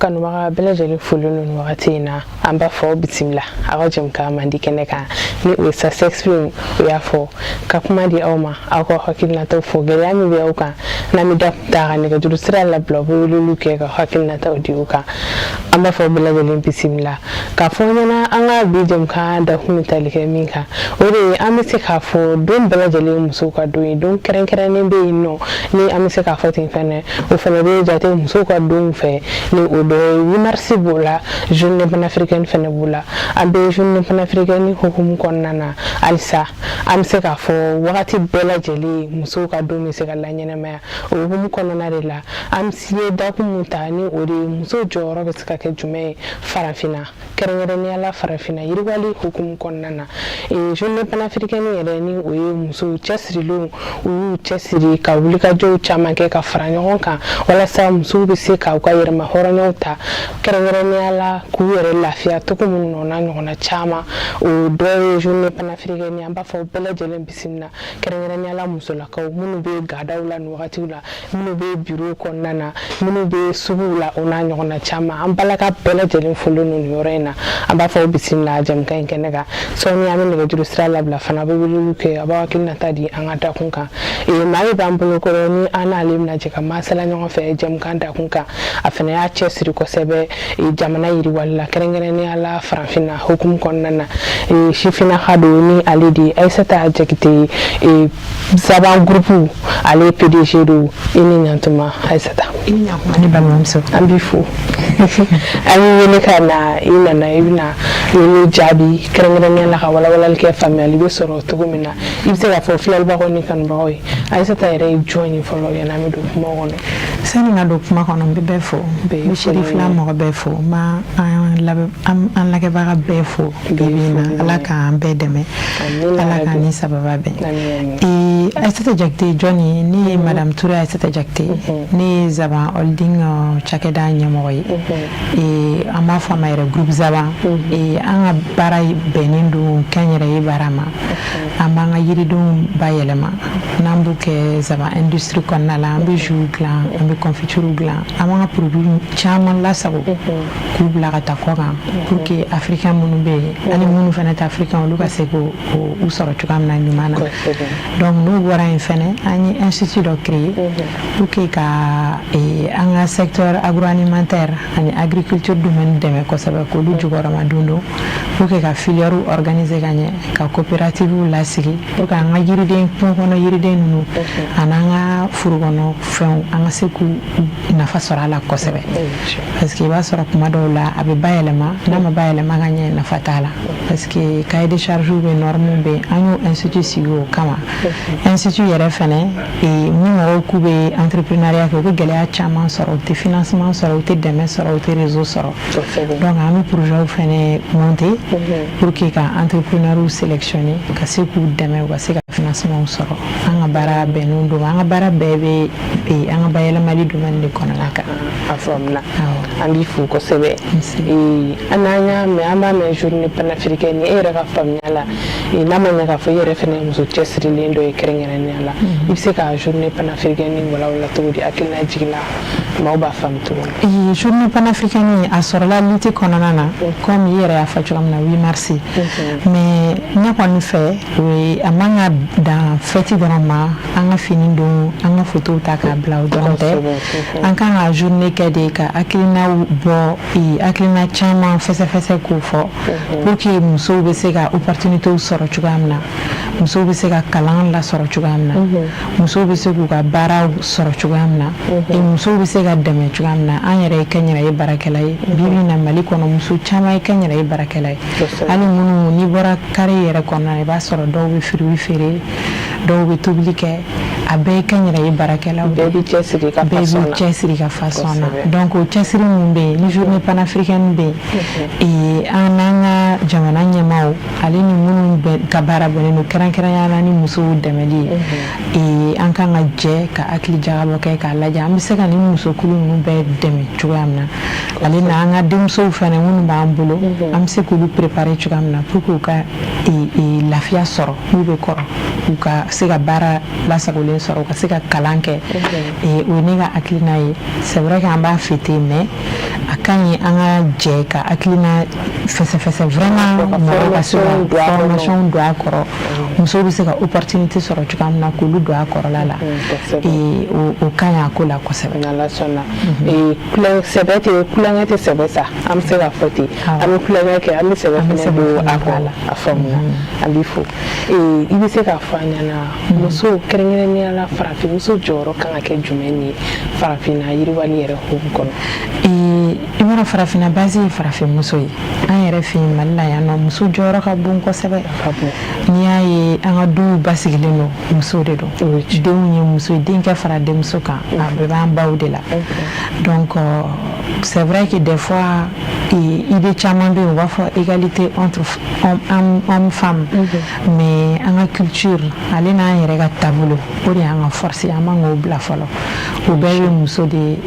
Kanubaga bɛɛ lajɛlen folen don nin wagati in na. An b'a fɔ bisimila aw ka jɛmukan mandi kɛnɛ kan, ni o ye sa Sexprime. O y'a fɔ ka kuma di aw ma, aw ka hakilinataw fɔ, gɛlɛya min bɛ aw kan. N'an bɛ da ta ka nɛgɛjuru sira labila, u bɛ weleliw kɛ ka hakilinataw di o kan. An b'a fɔ bɛɛ lajɛlen bisimila k'a fɔ ɲɛna, an ka bi jɛmukan dakun bɛ tali kɛ min kan, o de ye an bɛ se k'a fɔ don bɛɛ lajɛlen musow ka don ye. Don kɛrɛnkɛrɛnnen bɛ yen nɔ, ni an bɛ se k'a fɔ ten fɛnɛ, o fɛnɛ bɛ jate musow ka donw fɛ, ni o dɔ ye 8 mars b'o la, Journée panafricaine fɛnɛ b'o la. An bɛ Journée panafricaine hukumu kɔnɔna na halisa. An bɛ se k'a fɔ wagati bɛɛ lajɛlen musow ka don bɛ se ka laɲɛnamaya. O hukumu kɔnɔna de la, an ye dakun mun ta, ni o de ye muso jɔyɔrɔ bɛ se ka kɛ jumɛn ye farafinna, kɛrɛnkɛrɛnnenya la farafinna yiriwali hukumu kɔnɔna na. Journée panafricaine yɛrɛ, ni o ye musow cɛsirilenw, u y'u cɛsiri ka wulikajɔw caman kɛ ka fara ɲɔgɔn kan walasa musow bɛ se k'u ka yɛrɛma hɔrɔnyaw ta, kɛrɛnkɛrɛnnenya la k'u yɛrɛ lafiya cogo minnu na, o n'a ɲɔgɔnna caman. O dɔ ye Journée panafricaine. An b'a fɔ bɛɛ lajɛlen bisimila, kɛrɛnkɛrɛnnenya la musolakaw minnu bɛ gadaw la nin wagatiw la, minnu bɛ biro kɔnɔna na, minnu bɛ suguw la, o n'a ɲɔgɔnna caman. An balaka bɛɛ lajɛlen folen don nin yɔrɔ in na. An b'a fɔ bisimila jɛmukan in kɛnɛ kan. Sɔɔni an bɛ nɛgɛjuru sira labila fana, a bɛ weleliw kɛ, a b'aw hakilinata di an ka dakun kan. Maa min b'an bolo kɔrɔ, ni an n'ale bɛna jɛ ka masala ɲɔgɔn fɛ jɛmukan dakun kan, a fana y'a cɛsiri kosɛbɛ jamana yiriwali la, kɛrɛnkɛrɛnnenya la farafinna hukumu kɔnɔna na, sifinnaka don, ni ale de ye Ayisata Jakite ye, Zaban Groupe ale PDG don. I ni ɲantuma, Ayisata. I ni ɲantuma, ne balimamuso. An b'i fo. An y'i wele ka na, i nana, i bɛna wele jaabi, kɛrɛnkɛrɛnnenya la ka walawalali kɛ, faamuyali bɛ sɔrɔ cogo min na. I bɛ se k'a fɔ filɛlibagaw ni kanubagaw ye, Ayisata yɛrɛ ye jɔn ye fɔlɔ, yanni an bɛ don kuma kɔnɔ? Sani ka don kuma kɔnɔ, n bɛ bɛɛ fo, n bɛ Sherifila mɔgɔ bɛɛ fo, n b'an lajɛbaga bɛɛ fo bi bi in na. Ala k'an bɛɛ dɛmɛ, Ala k'an ni sababa bɛn. Ayisata Jakite jɔn ye? Ne ye Madame Ture Ayisata Jakite, ne ye Zaban Holding cakɛda ɲɛmɔgɔ ye, an b'a fɔ a ma yɛrɛ Groupe Zaban. An ka baara bɛnnen don kɛnyɛrɛye baara ma. An b'an ka yiridenw bayɛlɛma, n'an b'o kɛ Zaban Industrie kɔnɔna la. An bɛ jus dilan, an bɛ confiture dilan, an b'an ka produit caman lasago k'u bila ka taa kɔ kan pour que africain minnu bɛ yen ani minnu fana tɛ africain, olu ka se k'u sɔrɔ cogoya min na ɲuman na. Donc n'o bɔra yen fɛnɛ, an ye institut dɔ créer pour que ka an ka secteur agroalimentaire ani agriculture domaine dɛmɛ kosɛbɛ, k'olu jukɔrɔma don don pour que ka filière organiser ka ɲɛ, ka coopérative lasigi pour que an ka yiriden, kungo kɔnɔ yiriden ninnu ani an ka foro kɔnɔ fɛnw, an ka se k'u nafa sɔrɔ a la kosɛbɛ. Parce que i b'a sɔrɔ kuma dɔw la a bɛ bayɛlɛma, n'a ma bayɛlɛma ka ɲɛ, nafa t'a la, parce que cahier de charge bɛ, norme bɛ. An y'o institut sigi o kama. Institut yɛrɛ fɛnɛ, ni mɔgɔw k'u bɛ entrepreneuriat kɛ, u bɛ gɛlɛya caman sɔrɔ: u tɛ financement sɔrɔ, u tɛ dɛmɛ sɔrɔ, u tɛ réseau sɔrɔ. Donc an bɛ projet fɛnɛ monter pour que ka entrepreneurs sélectionner, ka se k'u dɛmɛ, u ka se ka financement sɔrɔ. An ka baara bɛnnen don, an ka baara bɛɛ bɛ an ka bayɛlɛmali domaine de kɔnɔna kan. A faamuna, an b'i fo kosɛbɛ. An n'an y'a mɛn, an b'a mɛn Journée panafricaine, e yɛrɛ ka faamuya la, n'a ma ɲɛ k'a fɔ i yɛrɛ fɛnɛ ye muso cɛsirilen dɔ ye kɛrɛnkɛrɛnnenya la, i bɛ se ka Journée panafricaine walawala cogo di, hakilina jiginna maaw b'a faamu cogo min? Journée panafricaine, a sɔrɔla lutte kɔnɔna na, comme i yɛrɛ y'a fɔ cogoya min na, 8 mars. Mais ne kɔni fɛ, o ye a man ka dan fête dɔrɔn ma, an ka fini don, an ka photo ta k'a bila, o dɔrɔn tɛ. An kan ka journée kɛ de ka hakilinaw bɔ, hakilina caman fɛsɛfɛsɛ k'o fɔ pour que musow bɛ se ka opportunité sɔrɔ cogoya min na, musow bɛ se ka kalan lasɔrɔ cogoya min na, musow bɛ se k'u ka baaraw sɔrɔ cogoya min na, musow bɛ se ka dɛmɛ cogoya min na. An yɛrɛ ye kɛnyɛrɛye baarakɛla ye. Bi bi in na, Mali kɔnɔ, muso caman ye kɛnyɛrɛye baarakɛla ye. Hali minnu n'i bɔra carré yɛrɛ kɔnɔna na, i b'a sɔrɔ dɔw bɛ fruits feere, dɔw bɛ tobili kɛ, a bɛɛ ye kɛnyɛrɛye baarakɛlaw. Bɛɛ b'i cɛsiri ka bɛɛ b'i cɛsiri ka façon na. Donc o cɛsiri min bɛ yen, ni Journée panafricaine bɛ yen, an n'an ka jamana ɲɛmaaw ale ni minnu bɛ ka baara bɛnnen don kɛrɛnkɛrɛnnenya la ni musow dɛmɛli ye, an kan ka jɛ ka hakili jagabɔ kɛ k'a lajɛ an bɛ se ka nin musokulu ninnu bɛɛ dɛmɛ cogoya min na, ale na an ka denmusow fɛnɛ minnu b'an bolo, an bɛ se k'olu préparer cogoya min na pour que u ka lafiya sɔrɔ n'u bɛ kɔrɔ. u ka se ka baara lasagolen sɔrɔ, u ka se ka kalan kɛ. O ye ne ka hakilina ye. C'est vrai qu'an b'a fêter, mais a ka ɲi an ka jɛ ka hakilina fɛsɛfɛsɛ vraiment, mɔgɔw ka se ka formation don a kɔrɔ, musow bɛ se ka opportunité sɔrɔ cogoya min na k'olu don a kɔrɔla la. O ka ɲi a ko la kosɛbɛ. N'Ala sɔnna, sɛbɛ tɛ kulonkɛ tɛ sɛbɛ sa, an bɛ se k'a fɔ ten. An bɛ kulonkɛ kɛ, an bɛ sɛbɛ fɛnɛ don a kɔrɔ. A faamuya, an b'i fo. I bɛ se k'a fɔ an ɲɛna, muso, kɛrɛnkɛrɛnnenya la farafin muso jɔyɔrɔ kan ka kɛ jumɛn ye farafinna yiriwali yɛrɛ hukumu kɔnɔ? I b'a dɔn, farafinna base ye farafin muso ye. An yɛrɛ fɛ yen, Mali la yan nɔ, muso jɔyɔrɔ ka bon kosɛbɛ. N'i y'a ye an ka duw basigilen don, muso de don. Denw ye muso ye, denkɛ fara denmuso kan, a bɛɛ b'an baw de la. Donc c'est vrai que des fois, idée caman bɛ yen, u b'a fɔ égalité entre homme femme, mais an ka culture ale n'an yɛrɛ ka taabolo, o de y'an ka force, an man k'o bila fɔlɔ. O bɛɛ bɛ muso de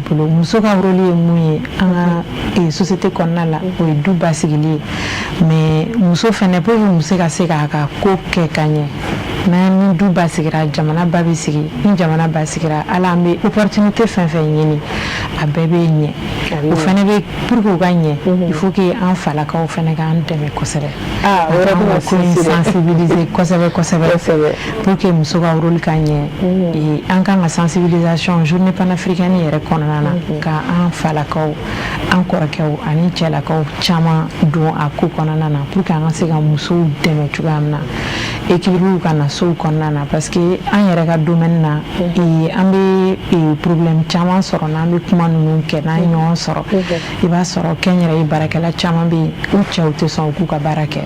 bolo. Muso ka rôle ye mun ye an ka société kɔnɔna la? O ye du basigili ye. Mais muso fɛnɛ, pour que muso ka se k'a ka ko kɛ ka ɲɛ, n'a ni du basigira, jamana ba bɛ sigi. Ni jamana basigira, ala, an bɛ opportunité fɛn fɛn ɲini, a bɛɛ bɛ ɲɛ. O fɛnɛ bɛ, pour que o ka ɲɛ, il faut que an falakaw fɛnɛ k'an dɛmɛ kosɛbɛ. O yɔrɔ bɛna ko in sensibiliser kosɛbɛ kosɛbɛ pour que muso ka rôle ka ɲɛ. An kan ka sensibilisation, journée panafricaine yɛrɛ kɔnɔna na, ka an falakaw, an kɔrɔkɛw ani cɛlakaw caman don a ko kɔnɔna na, pour que an ka se ka musow dɛmɛ cogoya min na, équilibre ka na sow kɔnɔna na. Parce que an yɛrɛ ka domaine na, an bɛ problème caman sɔrɔ n'an bɛ kuma ninnu kɛ, n'an ye ɲɔgɔn sɔrɔ. I b'a sɔrɔ kɛnyɛrɛye baarakɛla caman bɛ yen, u cɛw tɛ sɔn u k'u ka baara kɛ.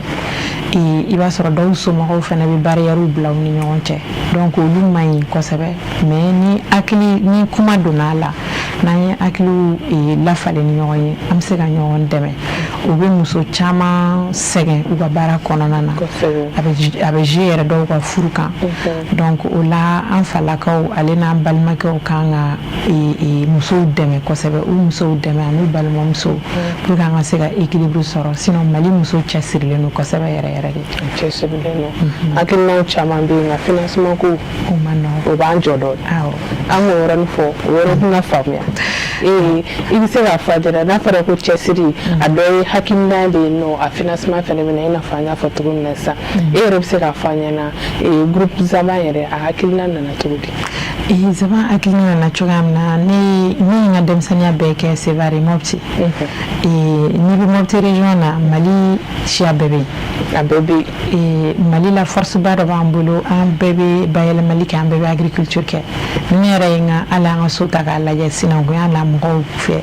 I b'a sɔrɔ dɔw somɔgɔw fana bɛ barrière bila u ni ɲɔgɔn cɛ. Donc olu man ɲi kosɛbɛ. Mais ni hakili ni kuma donna a la, n'an ye hakiliw lafalen ni ɲɔgɔn ye, an bɛ se ka ɲɔgɔn dɛmɛ. O bɛ muso caman sɛgɛn u ka baara kɔnɔna na, a bɛ jouer yɛrɛ dɔw ka furu kan. Donc o la, an falakaw ale n'an balimakɛw kan ka musow dɛmɛ kosɛbɛ, u musow dɛmɛ ani balimamusow, pour que an ka se ka équilibre sɔrɔ. Sinon Mali muso cɛsirilen don kosɛbɛ yɛrɛ yɛrɛ de. Cɛsirilen don, hakilinaw caman bɛ yen, nka financement ko, o ma nɔgɔn. O b'an jɔ dɔɔnin. An k'o yɔrɔnin fɔ, o yɔrɔ tɛna faamuya. I bɛ se k'a fɔ a jɛra, n'a fɔra ko cɛsiri, a dɔ ye hakilina bɛ yen nɔ, a financement fɛnɛ bɛ na, i n'a fɔ an y'a fɔ cogo min na sisan. E yɛrɛ bɛ se k'a fɔ an ɲɛna, groupe Zaban yɛrɛ, a hakilina nana cogo di? Zaban hakilina nana cogoya min na, ne ye n ka denmisɛnninya bɛɛ kɛ Sevare, Mopti. N'i bɛ Mopti région na, Mali siya bɛɛ bɛ yen. A bɛɛ bɛ yen. Mali la, force ba dɔ b'an bolo, an bɛɛ bɛ bayɛlɛmali kɛ, an bɛɛ bɛ agriculture kɛ. Ni ne yɛrɛ ye n ka hali an ka so ta k'a lajɛ, sinankunya la mɔgɔw fɛ,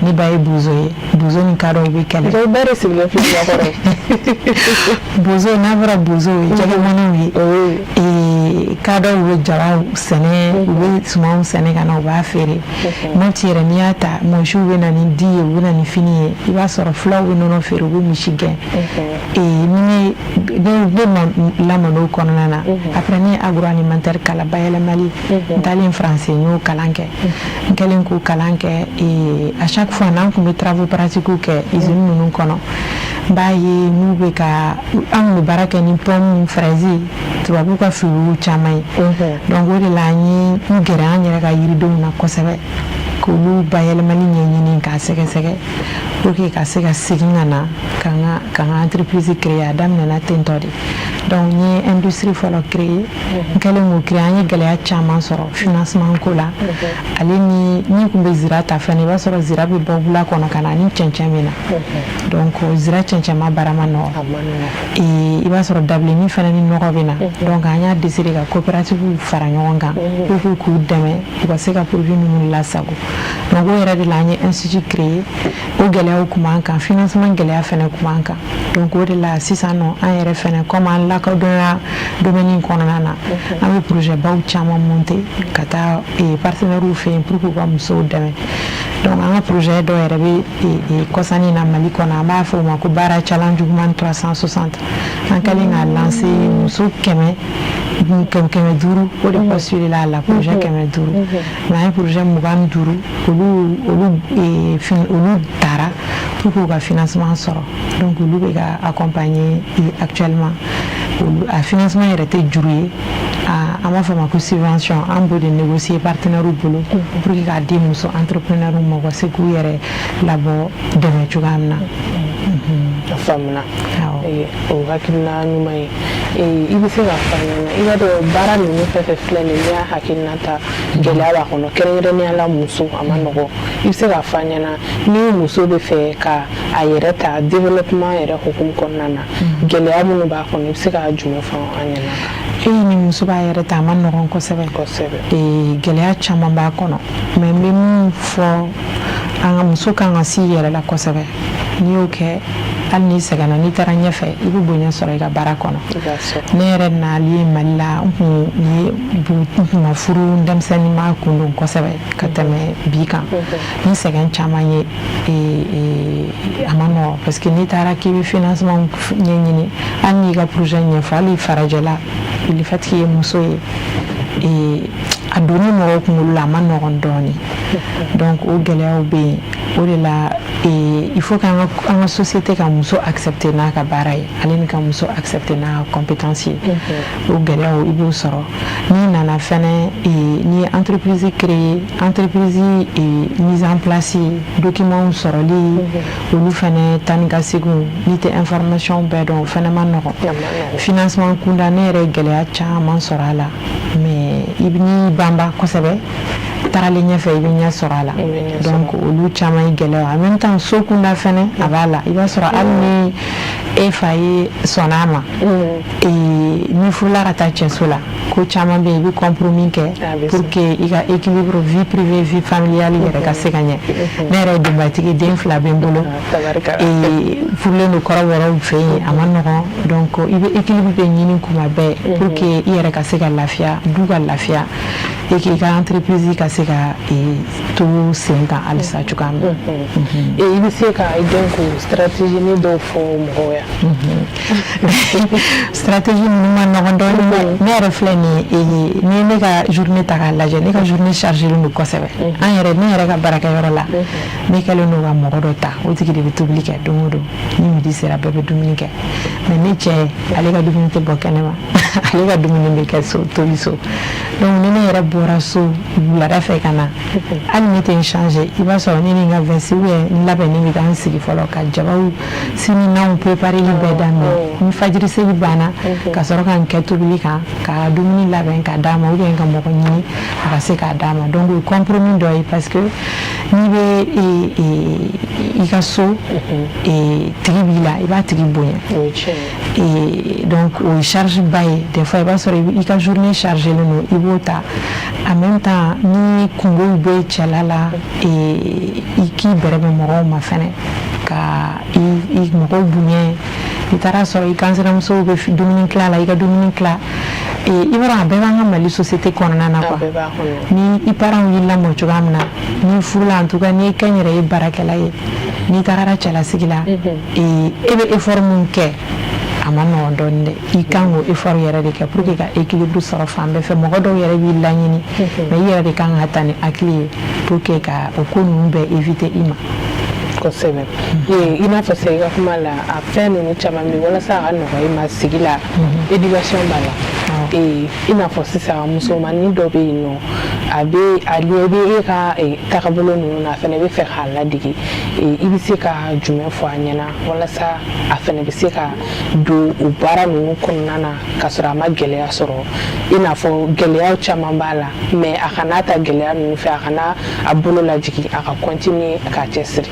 ne ba ye bozo ye, bozo ni kadɔw bɛ kɛlɛ. Bɛɛ de sigilen filɛ kɔrɔ. Bozo, n'a fɔra bozo, ye jɛgɛmɔnɛw ye. Kadɔw bɛ jabaw sɛnɛ, u bɛ sumanw sɛnɛ ka na, u b'a feere. Mopti yɛrɛ, n'i y'a ta, mɔsiw bɛ na ni di ye, u bɛ na ni fini ye. I b'a sɔrɔ fulaw bɛ nɔnɔ feere, u bɛ misi gɛn. Ni ne lamɔn'o kɔnɔna na, après ne ye agroalimentaire kalan, bayɛlɛmali. N taalen France, n y'o kalan kɛ. N kɛlen k'o kalan kɛ, à chaque fois n'an tun bɛ travaux pratiques kɛ usine ninnu kɔnɔ, n b'a ye n'u bɛ ka, an tun bɛ baara kɛ ni pomme ni fraise, tubabuw ka fruits caman ye. Donc o de la, n ye n gɛrɛ an yɛrɛ ka yiridenw na kosɛbɛ, k'olu bayɛlɛmali ɲɛɲini k'a sɛgɛsɛgɛ, pour que ka se ka segin ka na ka n ka entreprise créer. A daminɛna ten tɔ de. Donc n ye industrie fɔlɔ créer. N kɛlen k'o créer, an ye gɛlɛya caman sɔrɔ financement ko la. Ale ni ni tun bɛ zira ta fɛnɛ, i b'a sɔrɔ zira bɛ bɔ wula kɔnɔ ka na ni cɛncɛn bɛ na. Donc zira cɛncɛnma baara ma nɔgɔ. I b'a sɔrɔ dabilennin fɛnɛ ni nɔgɔ bɛ na. Donc an y'a décider ka coopérative fara ɲɔgɔn kan pour que k'u dɛmɛ u ka se ka produit ninnu lasago. Donc o yɛrɛ de la, an ye institut créer. O gɛlɛyaw tun b'an kan, financement gɛlɛya fɛnɛ tun b'an kan. Donc o de la, sisan nɔ, an yɛrɛ fɛnɛ, comme an lakodɔnya domaine in kɔnɔna na, an bɛ projet baw caman monter ka taa partenaires fɛ yen pour que u ka musow dɛmɛ. Donc an ka projet dɔ yɛrɛ bɛ kɔsannin na Mali kɔnɔ, an b'a fɔ o ma ko Baara Challenge Women 360. An kɛlen k'a lancer, muso 500, o de postulé la a la, projet 500. Mais an ye projet 25, olu taara pour que u ka financement sɔrɔ. Donc olu bɛ ka accompagner actuellement. A financement yɛrɛ tɛ juru ye, an b'a fɔ a ma ko subvention. An b'o de négocier partenaires bolo pour que k'a di muso entrepreneur ma, u ka se k'u yɛrɛ labɔ dɛmɛ cogoya min na. A faamuna. O hakilina ɲuman ye. I bɛ se ka fɔ an ɲɛna, i b'a dɔn, baara ninnu fɛn fɛn filɛ nin ye, n'i y'a hakilina ta, gɛlɛya b'a kɔnɔ, kɛrɛnkɛrɛnnenya la muso, a ma nɔgɔ. I bɛ se k'a fɔ an ɲɛna, ni muso bɛ fɛ ka a yɛrɛ ta développement yɛrɛ hukumu kɔnɔna na, gɛlɛya minnu b'a kɔnɔ, i bɛ se ka jumɛn fɔ an ɲɛna? E ni muso b'a yɛrɛ ta, a ma nɔgɔn kosɛbɛ. Gɛlɛya caman b'a kɔnɔ, mais n bɛ min fɔ, an ka muso kan ka s'i yɛrɛ la kosɛbɛ. N'i y'o kɛ, hali n'i sɛgɛnna, n'i taara ɲɛfɛ, i bɛ bonya sɔrɔ i ka baara kɔnɔ. Ne yɛrɛ nali ye Mali la, n kun ye n kun ma furu, denmisɛnnin ma kun don kosɛbɛ ka tɛmɛ bi kan. N sɛgɛn caman ye, a ma nɔgɔn, parce que n'i taara k'i bɛ financement ɲɛɲini, hali n'i ka projet ɲɛfɔ, hali farajɛla, le fait k'i ye muso ye, a donni mɔgɔw kunkolo la, a ma nɔgɔn dɔɔnin. Donc o gɛlɛyaw bɛ yen. O de la, il faut qu'an ka an ka société ka muso accepter n'a ka baara ye, ale ni ka muso accepter n'a ka compétence ye. O gɛlɛyaw, i b'o sɔrɔ. N'i nana fɛnɛ, n'i ye entreprise créer, entreprise mise en place, documents sɔrɔli, olu fɛnɛ taa ni ka segin, n'i tɛ information bɛɛ dɔn, o fɛnɛ ma nɔgɔn. Financement kunda, ne yɛrɛ ye gɛlɛya caman sɔrɔ a la, mais i n'i banba kosɛbɛ, tagalen ɲɛfɛ, i bɛ ɲɛ sɔrɔ a la. Donc olu caman ye gɛlɛya. En même temps, so kunda fɛnɛ a b'a la. I b'a sɔrɔ hali ni e fa ye sɔnna a ma, n'i furula ka taa cɛso la, ko caman bɛ yen, i bɛ compromis kɛ pour que i ka équilibre vie privée, vie familiale yɛrɛ ka se ka ɲɛ. Ne yɛrɛ ye denbatigi, den fila bɛ n bolo, furulen don kɔrɔbɔrɔw fɛ yen, a ma nɔgɔn. Donc i bɛ équilibre de ɲini kuma bɛɛ pour que i yɛrɛ ka se ka lafiya, du ka lafiya, et k'i ka entreprise ka se ka to sen kan halisa cogoya min na. I bɛ se ka i dɔn ko stratégie ni dɔw fɔ mɔgɔw ye? Stratégie ninnu ma nɔgɔn dɔɔnin. Ne yɛrɛ filɛ nin ye, n'i ye ne ka journée ta k'a lajɛ, ne ka journée chargée don kosɛbɛ. An yɛrɛ, ne yɛrɛ ka baarakɛyɔrɔ la, ne kɛlen don ka mɔgɔ dɔ ta, o tigi de bɛ tobili kɛ don o don. Ni midi sera, bɛɛ bɛ dumuni kɛ, mais ne cɛ, ale ka dumuni tɛ bɔ kɛnɛma, ale ka dumuni bɛ kɛ so, tobi so. Donc ni ne yɛrɛ bɔra so wulada fɛ ka na, hali ne tɛ n changer, i b'a sɔrɔ ne ni n ka veste ou bien n labɛnnen bɛ taa n sigi fɔlɔ ka jabaw, sini nanw prépareli bɛɛ daminɛ. Ni fajiri seli banna, ka sɔrɔ ka n kɛ tobili kan, ka dumuni labɛn ka d'a ma, ou bien ka mɔgɔ ɲini a ka se k'a d'a ma. Donc o ye compromis dɔ ye, parce que n'i bɛ i ka so, tigi b'i la, i b'a tigi bonya. Donc o ye charge ba ye. Des fois, i b'a sɔrɔ i ka journée chargée don, i b'o ta. En même temps, ni kungow bɛ cɛla la, i k'i bɛrɛbɛn mɔgɔw ma fɛnɛ, ka i mɔgɔw bonya. I taara sɔrɔ i kansinamusow bɛ dumuni tila la, i ka dumuni tila. I b'a dɔn, a bɛɛ b'an ka Mali société kɔnɔna na quoi. Ni i parents y'i lamɔ cogoya min na, n'i furula, en tout cas n'i kɛ n yɛrɛ ye baarakɛla ye, n'i tagara cɛlasigi la, e bɛ effort mun kɛ, a ma nɔgɔn dɔɔnin dɛ. I kan k'o effort yɛrɛ de kɛ pour que ka équilibre sɔrɔ fan bɛɛ fɛ. Mɔgɔ dɔw yɛrɛ b'i laɲini, mais i yɛrɛ de kan ka ta ni hakili ye pour que ka o ko ninnu bɛɛ éviter i ma. Kosɛbɛ. I n'a fɔ sisan, i ka kuma la, a fɛn ninnu caman bɛ walasa a ka nɔgɔya i ma sigi la, éducation b'a la. I n'a fɔ sisan, musomanin dɔ bɛ yen nɔ, a bɛ a ɲɛ bɛ e ka tagabolo ninnu na, a fana bɛ fɛ k'a ladege, i bɛ se ka jumɛn fɔ a ɲɛna walasa a fana bɛ se ka don o baara ninnu kɔnɔna na ka sɔrɔ a ma gɛlɛya sɔrɔ? I n'a fɔ gɛlɛyaw caman b'a la, mais a kana ta gɛlɛya ninnu fɛ, a kana a bolo lajigin, a ka continuer k'a cɛsiri.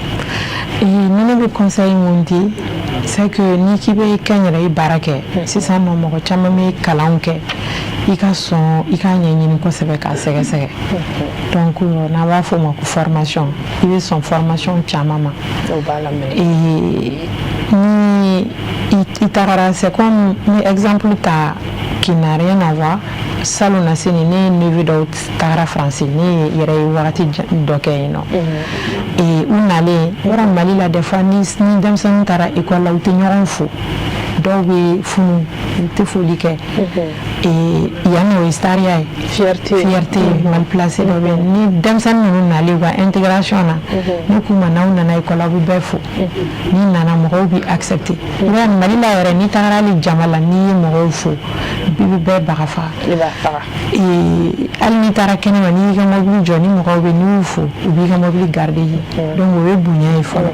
Ni ne bɛ conseil mun di, c'est que n'i k'i bɛ kɛnyɛrɛye baara kɛ sisan nɔ, mɔgɔ caman bɛ kalanw kɛ, i ka sɔn i k'a ɲɛɲini kosɛbɛ, k'a sɛgɛsɛgɛ. Donc n'an b'a fɔ o ma ko formation, i bɛ sɔn formation caman ma. O b'a la mɛnɛ. Ni i tagara, c'est comme ni exemple ta qui n'a rien à voir, salon na sini, ne neveu dɔw tagara Faransi, ne yɛrɛ ye wagati dɔ kɛ yen nɔ. U nalen yɔrɔ Mali la, des fois ni denmisɛnninw taara école la, u tɛ ɲɔgɔn fo. Dɔw bɛ funu, u tɛ foli kɛ. Yan nɔ, o ye stariya ye. Fierté. Fierté mal placé dɔ bɛ yen. Ni denmisɛnnin ninnu nalen u ka intégration na, ne k'u ma, n'aw nana école, aw bɛ bɛɛ fo. N'i nana, mɔgɔw b'i accepter. I b'a ye, Mali la yɛrɛ, n'i tagara hali jama la, n'i ye mɔgɔw fo, i bɛ bɛɛ baga faga. I b'a faga. Hali n'i taara kɛnɛma, n'i y'i ka mobili jɔ, ni mɔgɔw bɛ, n'i y'u fo, u b'i ka mobili garder ye. Donc o ye bonya ye fɔlɔ.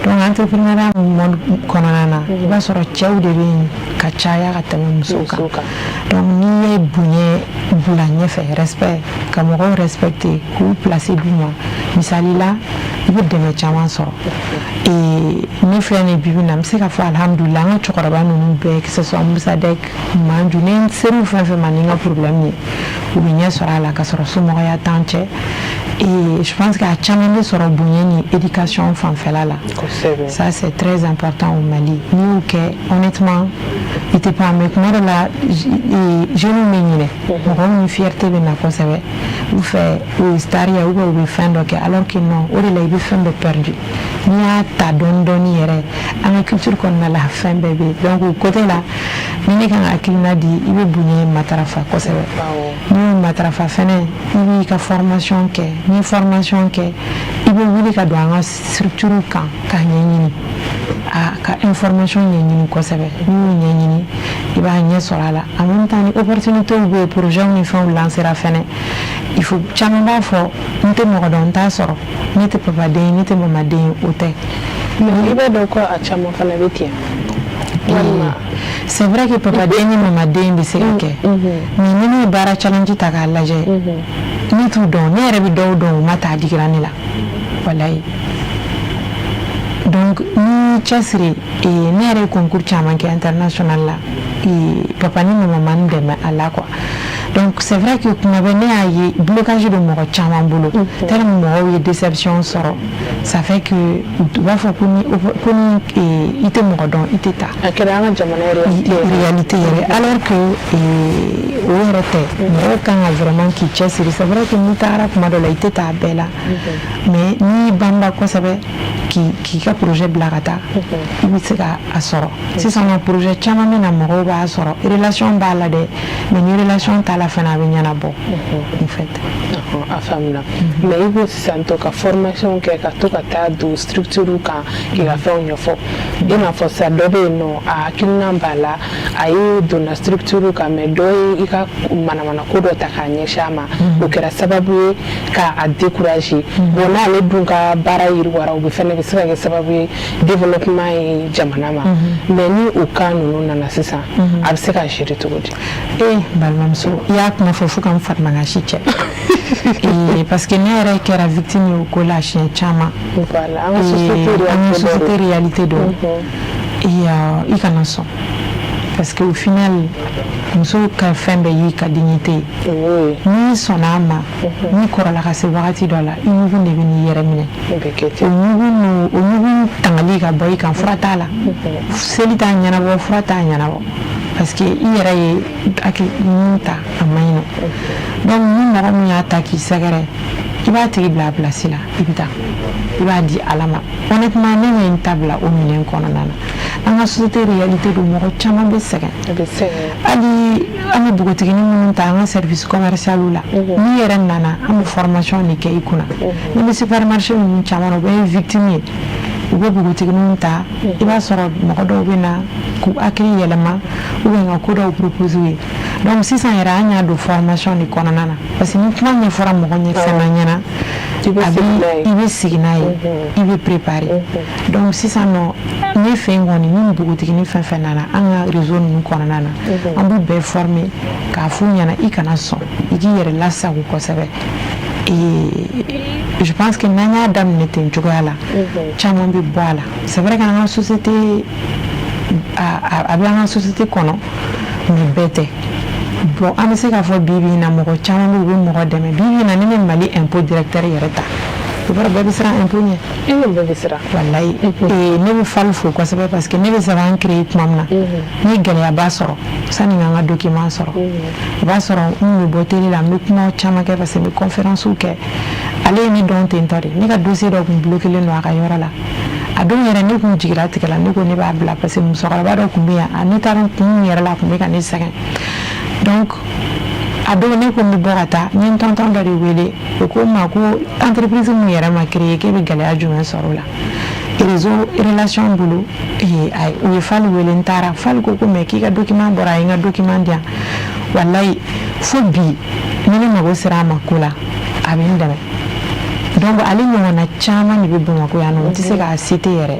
Donc entrepreneuriat monde kɔnɔna na, i b'a sɔrɔ cɛw de bɛ yen ka caya ka tɛmɛ musow kan. Donc n'i ye bonya bila ɲɛfɛ, respect, ka mɔgɔw respecter, k'u place d'u ma, misali la, i bɛ dɛmɛ caman sɔrɔ. Ne filɛ nin ye bibi in na, n bɛ se k'a fɔ alhamdulilah, an ka cɛkɔrɔba ninnu bɛɛ, que ce soit Musadek, Manju, ni n ser'u fɛn fɛn ma ni n ka problème ye, u bɛ ɲɛ sɔrɔ a la ka sɔrɔ somɔgɔya t'an cɛ. Et je pense que a caman bɛ sɔrɔ bonya ni éducation fanfɛla la. Ça, c'est très important au Mali. N'i y'o kɛ, honnêtement, i tɛ pan. Mais kuma dɔ la, jeunes bɛ ɲinɛ, mɔgɔw ni fierté bɛ na kosɛbɛ u fɛ, u ye star ye ou bien u bɛ fɛn dɔ kɛ, alors que non. O de la i bɛ fɛn bɛɛ perdu. N'i y'a ta dɔɔni dɔɔni yɛrɛ, an ka culture kɔnɔna la, fɛn bɛɛ bɛ yen. Donc o côté la, ni ne kan ka hakilina di, i bɛ bonya matarafa kosɛbɛ. N'i y'o matarafa fɛnɛ, i b'i ka formation kɛ. N'i ye formation kɛ, i bɛ wuli ka don an ka structure kan k'a ɲɛɲini, a ka information ɲɛɲini kosɛbɛ. N'i y'o ɲɛɲini, i b'a ɲɛ sɔrɔ a la. En même temps, ni opportunité bɛ yen, projet ni fɛnw lancera fɛnɛ, il faut, caman b'a fɔ n tɛ mɔgɔ dɔn, n t'a sɔrɔ, ne tɛ papa den ye, ne tɛ mama den ye, o tɛ. Mais i b'a dɔn ko a caman fana bɛ ten walima? C'est vrai que papa den ni mama den bɛ se ka kɛ, mais ni ne ye baara challenge ta k'a lajɛ, ne t'u dɔn, ne yɛrɛ bɛ dɔw dɔn, u ma taa digira ne la, walayi. Donc ni cɛsiri, ne yɛrɛ ye concours caman kɛ international la, papa ni mama ma n dɛmɛ a la, quoi. Donc c'est vrai que kuma bɛɛ ne y'a ye blocage bɛ mɔgɔ caman bolo, tellement mɔgɔw ye déception sɔrɔ, ça fait que u b'a fɔ ko ni i tɛ mɔgɔ dɔn, i tɛ taa. A kɛra an ka jamana réalité réalité yɛrɛ, alors que o yɛrɛ tɛ. Mɔgɔw kan ka vraiment k'i cɛsiri. C'est vrai que n'i tagara kuma dɔ la, i tɛ taa a bɛɛ la, mais n'i banba kosɛbɛ k'i ka projet bila ka taa, i bɛ se ka a sɔrɔ. Sisan nɔ, projet caman bɛ na, mɔgɔw b'a sɔrɔ, relation b'a la dɛ, mais ni relation t'a la fana, a bɛ ɲɛnabɔ en fait. A faamuna. Mais i ko sisan to ka formation kɛ, ka to ka taa don structure kan k'i ka fɛnw ɲɛfɔ. I n'a fɔ sisan, dɔ bɛ yen nɔ, a hakilina b'a la, a ye donna structure kan, mais dɔ ye i ka manamana ko dɔ ta k'a ɲɛsin a ma, o kɛra sababu ye k'a décourager. Bon, n'ale dun ka baara yiriwara, o bɛ fɛnɛ bɛ se ka kɛ sababu ye développement ye jamana ma. Mais ni o cas ninnu nana sisan, a bɛ se ka gérer cogo di? Ee, balimamuso, i y'a kuma fɔ fo ka n farimagasi cɛ, parce que ne yɛrɛ kɛra victime ye o ko la siɲɛ caman. Voilà, an ka société. An ka société réalité don. I kana sɔn, parce que au final, muso ka fɛn bɛɛ y'i ka dignité ye. N'i sɔnna a ma, n'i kɔrɔla ka se wagati dɔ la, i ɲugun de bɛ n'i yɛrɛ minɛ. O ɲugun, o ɲugun tangali ka bɔ i kan, fura t'a la, seli t'a ɲɛnabɔ, fura t'a ɲɛnabɔ, parce que i yɛrɛ ye hakili min ta, a man ɲi nɔ. Donc ni mɔgɔ min y'a ta k'i sɛgɛrɛ, i b'a tigi bila a place la, i bɛ taa, i b'a di Ala ma. Honnêtement, ne ye n ta bila o minɛn kɔnɔna na. An ka société réalité don, mɔgɔ caman bɛ sɛgɛn. Hali an bɛ npogotiginin minnu ta an ka service commercial la, n'i yɛrɛ nana, an bɛ formation de kɛ i kunna. Ni bɛ supermarché ninnu caman na, o bɛɛ ye victime ye. U bɛ npogotigininw ta, i b'a sɔrɔ mɔgɔ dɔw bɛ na k'u hakili yɛlɛma ou bien ka ko dɔw proposer u ye. Donc sisan yɛrɛ, an y'a don formation de kɔnɔna na, parce que ni kuma ɲɛfɔra mɔgɔ ɲɛ fɛn ɲɛna, a bɛ i bɛ sigi n'a ye, i bɛ préparer. Donc sisan nɔ, ne fɛ yen kɔni, ni npogotiginin fɛn fɛn nana an ka réseau ninnu kɔnɔna na, an b'u bɛɛ former k'a f'u ɲɛna i kana sɔn, i k'i yɛrɛ lasago kosɛbɛ. Et je pense que n'an y'a daminɛ ten cogoya la, caman bɛ bɔ a la. C'est vrai qu'an ka société, a bɛ an ka société kɔnɔ, mais bɛɛ tɛ. Bon, an bɛ se k'a fɔ bi bi in na, mɔgɔ caman bɛ yen, u bɛ mɔgɔ dɛmɛ. Bi bi in na, ni ne Mali impôt directeur yɛrɛ ta O b'a dɔn, bɛɛ bɛ siran impôt ɲɛ. E bɛ bɛɛ bɛ siran. Walayi, ne bɛ FAL fo kosɛbɛ, parce que ne bɛ sɛbɛn créer tuma min na, ne ye gɛlɛyaba sɔrɔ sani ka n ka document sɔrɔ. O b'a sɔrɔ n kun bɛ bɔ télé la, n bɛ kuma caman kɛ, parce que n bɛ conférence kɛ. Ale ye ne dɔn ten tɔ de. Ne ka dossier dɔ kun bloqué len don a ka yɔrɔ la. A don yɛrɛ, ne kun jigira tigɛ la, ne ko ne b'a bila, parce que musokɔrɔba dɔ kun bɛ yan, a ne taara kun min yɛrɛ la, a kun bɛ ka ne sɛgɛn. Donc a don, ne ko n bɛ bɔ ka taa. N ye n tonton dɔ de wele, o ko n ma ko entreprise mun yɛrɛ ma créer, k'e bɛ gɛlɛya jumɛn sɔrɔ o la? Réseau relation bolo, u ye FAL wele. N taara, FAL ko ko mais k'i ka document bɔra. A ye n ka document di yan. Walayi, fo bi, ni ne mago sera a ma ko la, a bɛ n dɛmɛ. Donc ale ɲɔgɔnna caman de bɛ Bamakɔ yan nɔ, n tɛ se k'a citer yɛrɛ.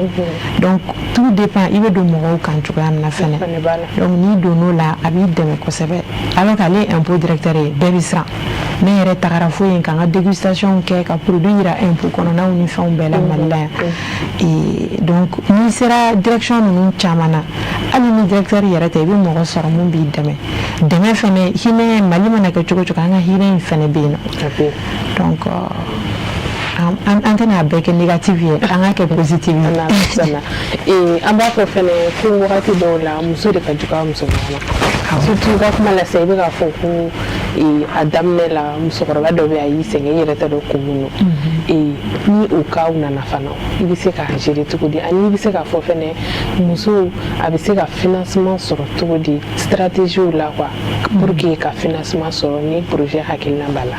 Donc tout dépend i bɛ don mɔgɔw kan cogoya min na fɛnɛ. Donc n'i donn'o la, a b'i dɛmɛ kosɛbɛ, alors qu'ale ye impôt directeur ye, bɛɛ bɛ siran. Ne yɛrɛ tagara fo yen ka n ka dégustation kɛ, ka produit yira impôt kɔnɔnaw ni fɛnw bɛɛ la Mali la yan. Donc n'i sera direction ninnu caman na, hali ni directeur yɛrɛ tɛ, i bɛ mɔgɔ sɔrɔ mun b'i dɛmɛ. Dɛmɛ fɛnɛ, hinɛ, Mali mana kɛ cogo cogo, an ka hinɛ in fɛnɛ bɛ yen nɔ. Donc an tɛna a bɛɛ kɛ négatif ye, an ka kɛ positif ye. An b'a fɔ fɛnɛ ko wagati dɔw la, muso de ka jugu a muso ɲɔgɔn ma. Surtout ka kuma la sisan, i bɛ k'a fɔ ko a daminɛ la, musokɔrɔba dɔ bɛ, a y'i sɛgɛn, i yɛrɛ t'a dɔn kun mun don. Ni o cas nana fana, i bɛ se k'a gérer cogo di? Ani i bɛ se k'a fɔ fɛnɛ, muso a bɛ se ka financement sɔrɔ cogo di, stratégie la quoi, pour que ka financement sɔrɔ ni projet hakilina b'a la?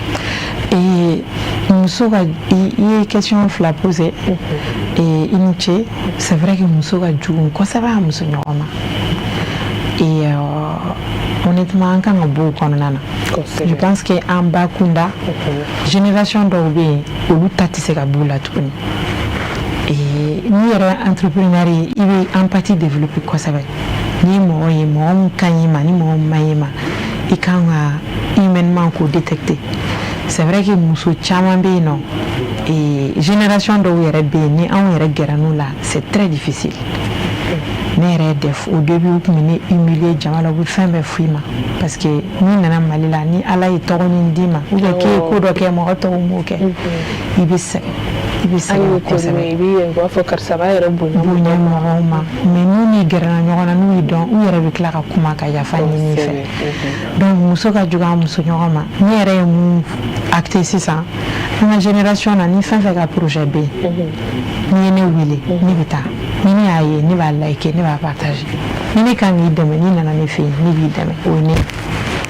Muso ka, i ye question fila posé, i ni ce. C'est vrai que muso ka jugu kosɛbɛ a muso ɲɔgɔn ma, et honnêtement, an kan ka bɔ o kɔnɔna na. Je pense que an ba kunda, génération dɔw bɛ yen, olu ta tɛ se ka b'u la tuguni. N'i yɛrɛ entrepreneur ye, i bɛ empathie développer kosɛbɛ. N'i ye mɔgɔ ye, mɔgɔ min ka ɲi ma ni mɔgɔ min ma ɲi ma, i kan ka humainement k'o détecter. C'est vrai que muso caman bɛ yen nɔ, génération dɔw yɛrɛ bɛ yen, ni anw yɛrɛ gɛrɛ n'u la, c'est très difficile. Ne yɛrɛ def, au début, u tun bɛ ne humilier jama la, u bɛ fɛn bɛɛ f'i ma, parce que n'i nana Mali la, ni Ala ye tɔgɔnin d'i ma, ou bien k'e ye ko dɔ kɛ, mɔgɔ tɔw m'o kɛ, i bɛ sɛgɛn, i bɛ sɛgɛn kosɛbɛ. I b'i b'a fɔ karisa b'a yɛrɛ bonya. Bonya mɔgɔw ma. Mais n'u n'i gɛrɛla ɲɔgɔn na, n'u y'i dɔn, u yɛrɛ bɛ tila ka kuma ka yafa ɲini i fɛ. Donc muso ka jugu an muso ɲɔgɔn ma. Ne yɛrɛ ye mun acté sisan an ka génération na? Ni fɛn fɛn ka projet bɛ yen, n'i ye ne wele, ne bɛ taa. Ni ne y'a ye, ne b'a liker, ne b'a partager. Ni ne kan k'i dɛmɛ, n'i nana ne fɛ yen, ne b'i dɛmɛ. O ye ne.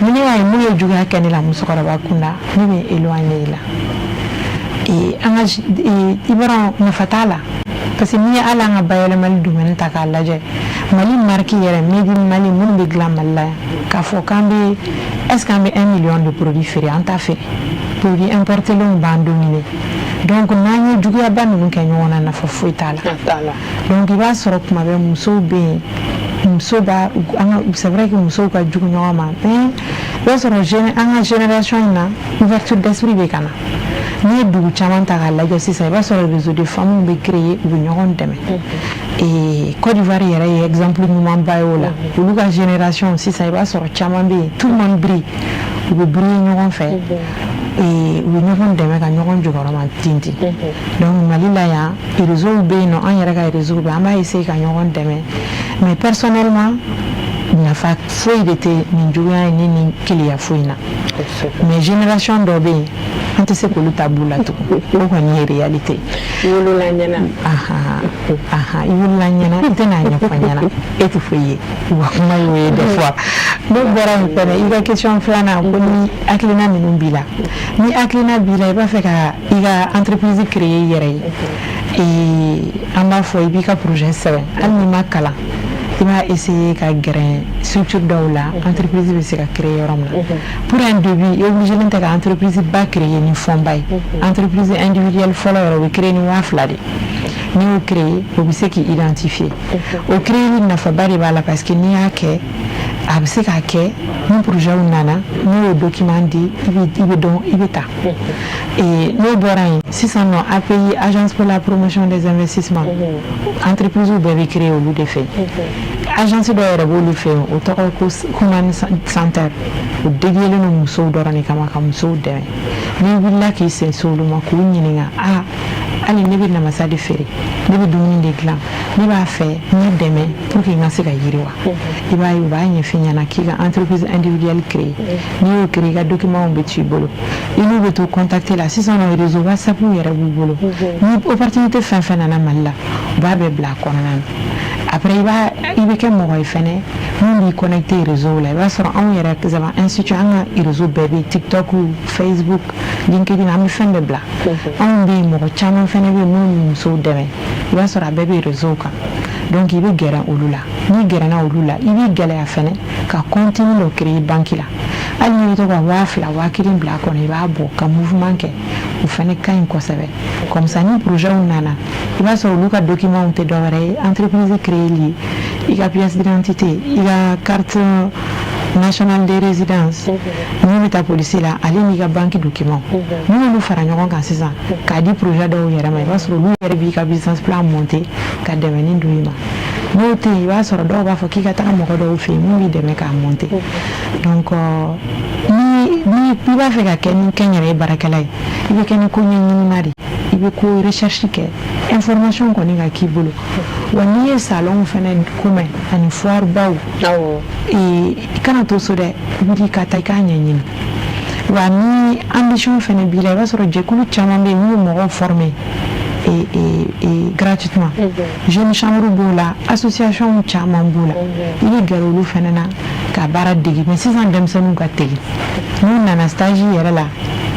Ni ne y'a ye mun ye juguya kɛ ne la, musokɔrɔba kunda, ne bɛ éloigner i la. An ka, i b'a dɔn, nafa t'a la, parce que n'i ye hali an ka bayɛlɛmali domaine ta k'a lajɛ, Mali marque yɛrɛ, made in Mali, minnu bɛ dilan Mali la yan, k'a fɔ k'an bɛ, est ce que an bɛ 1 million de produits feere? An t'a feere. Produit importélenw b'an dominer. Donc n'an ye juguyaba ninnu kɛ ɲɔgɔn na, nafa foyi t'a la. Donc i b'a sɔrɔ tuma bɛɛ musow bɛ yen, muso b'a an ka, c'est vrai que musow ka jugu ɲɔgɔn ma, mais i b'a sɔrɔ an ka génération in na, ouverture d'esprit bɛ ka na. N'i ye dugu caman ta k'a lajɛ sisan, i b'a sɔrɔ réseau de femmes bɛ créer, u bɛ ɲɔgɔn dɛmɛ. Côte d'Ivoire yɛrɛ ye exemple ɲumanba ye o la. Olu ka génération sisan, i b'a sɔrɔ caman bɛ yen, tout le monde brille, u bɛ briller ɲɔgɔn fɛ, u bɛ ɲɔgɔn dɛmɛ ka ɲɔgɔn jukɔrɔma tintin. Donc Mali la yan, réseau bɛ yen nɔ, an yɛrɛ ka réseau bɛ, an b'a essayer ka ɲɔgɔn dɛmɛ. Mais personnellement, nafa foyi de tɛ nin juguya in ni nin keleya foyi na. Mais génération dɔ bɛ yen, an tɛ se k'olu ta b'u la tugun. O kɔni ye réalité. I wolola ɲɛna. I wolola ɲɛna, i tɛna ɲɛfɔ ɲɛna, e tɛ foyi ye. Wa kuma y'o ye des fois. N'o bɔra yen fɛnɛ, i ka question filanan, ko ni hakilina minnu b'i la, ni hakilina b'i la, i b'a fɛ ka i ka entreprise créer i yɛrɛ ye, an b'a fɔ i b'i ka projet sɛbɛn. Hali n'i ma kalan, i b'a essayer ka gɛrɛ structure dɔw la, entreprise bɛ se ka créer yɔrɔ min na. Pour un début, i obligé tɛ ka entreprise ba créer ni fonds ba ye. Entreprise individuelle fɔlɔ yɛrɛ, o bɛ créer ni 2000 de. N'i y'o créer, o bɛ se k'i identifier. O créer nafaba de b'a la, parce que n'i y'a kɛ, a bɛ se k'a kɛ ni projet nana, n'i y'o document di, i bɛ dɔn, i bɛ taa. N'o bɔra yen sisan nɔ, API, Agence pour la promotion des investissements, entreprise bɛɛ bɛ créer olu de fɛ. Agence dɔ yɛrɛ b'olu fɛ yen, o tɔgɔ ko Human Center. O dédiélen don musow dɔrɔn de kama, ka musow dɛmɛ. N'i wulila k'i sen se olu ma k'u ɲininka: a hali ne bɛ namasa de feere, ne bɛ dumuni de dilan, ne b'a fɛ n ka dɛmɛ pour que n ka se ka yiriwa, i b'a ye u b'a ɲɛf'i ɲɛna k'i ka entreprise individuelle créer. N'i y'o créer, i ka document bɛ to i bolo, i n'u bɛ to contact la. Sisan nɔ, réseau WhatsApp yɛrɛ b'u bolo. Ni opportunité fɛn fɛn nana Mali la, u b'a bɛɛ bila a kɔnɔna na. Après, i bɛ kɛ mɔgɔ ye fɛnɛ mun b'i connecté réseau la. I b'a sɔrɔ anw yɛrɛ Zaban Institut, an ka réseau bɛɛ bɛ yen: TikTok, Facebook, LinkedIn, an bɛ fɛn bɛɛ bila. Anw bɛ yen, mɔgɔ caman fɛnɛ bɛ yen minnu bɛ musow dɛmɛ. I b'a sɔrɔ a bɛɛ bɛ réseau kan. Donc i bɛ gɛrɛ olu la. N'i gɛrɛna olu la, i b'i gɛlɛya fɛnɛ ka compte dɔ créer banque la. Hali n'i bɛ to ka 2000, 1000 bila a kɔnɔ, i b'a bɔ ka mouvement kɛ, o fɛnɛ ka ɲi kosɛbɛ. Comme ça, ni projet nana, i b'a sɔrɔ olu ka document tɛ dɔwɛrɛ ye: entreprise créer i ka pièce d'identité, i ka carte nationale de résidence min bɛ taa polisi la, ale n'i ka banque document. N'i y'olu fara ɲɔgɔn kan sisan k'a di projet dɔw yɛrɛ ma, i b'a sɔrɔ olu yɛrɛ b'i ka business plan monter ka dɛmɛni don i ma. N'o tɛ yen, i b'a sɔrɔ dɔw b'a fɔ k'i ka taga mɔgɔ dɔw fɛ yen mun b'i dɛmɛ k'a monter. Donc ni i b'a fɛ ka kɛ ni kɛnyɛrɛye baarakɛla ye, i bɛ kɛ ni ko ɲɛɲinina de, i bɛ ko recherche kɛ, information kɔni ka k'i bolo. Wa n'i ye salon fɛnɛ komɛn ani foire baw, i kana to so dɛ, wuli ka taa i k'a ɲɛɲini. Wa ni ambition fɛnɛ b'i la, i b'a sɔrɔ jɛkulu caman bɛ yen minnu bɛ mɔgɔw former et gratuitement. Jeune chambre b'o la, association caman b'o la. I bɛ gɛrɛ olu fɛnɛ na ka baara dege. Mais sisan denmisɛnninw ka teli, n'u nana stage yɛrɛ la,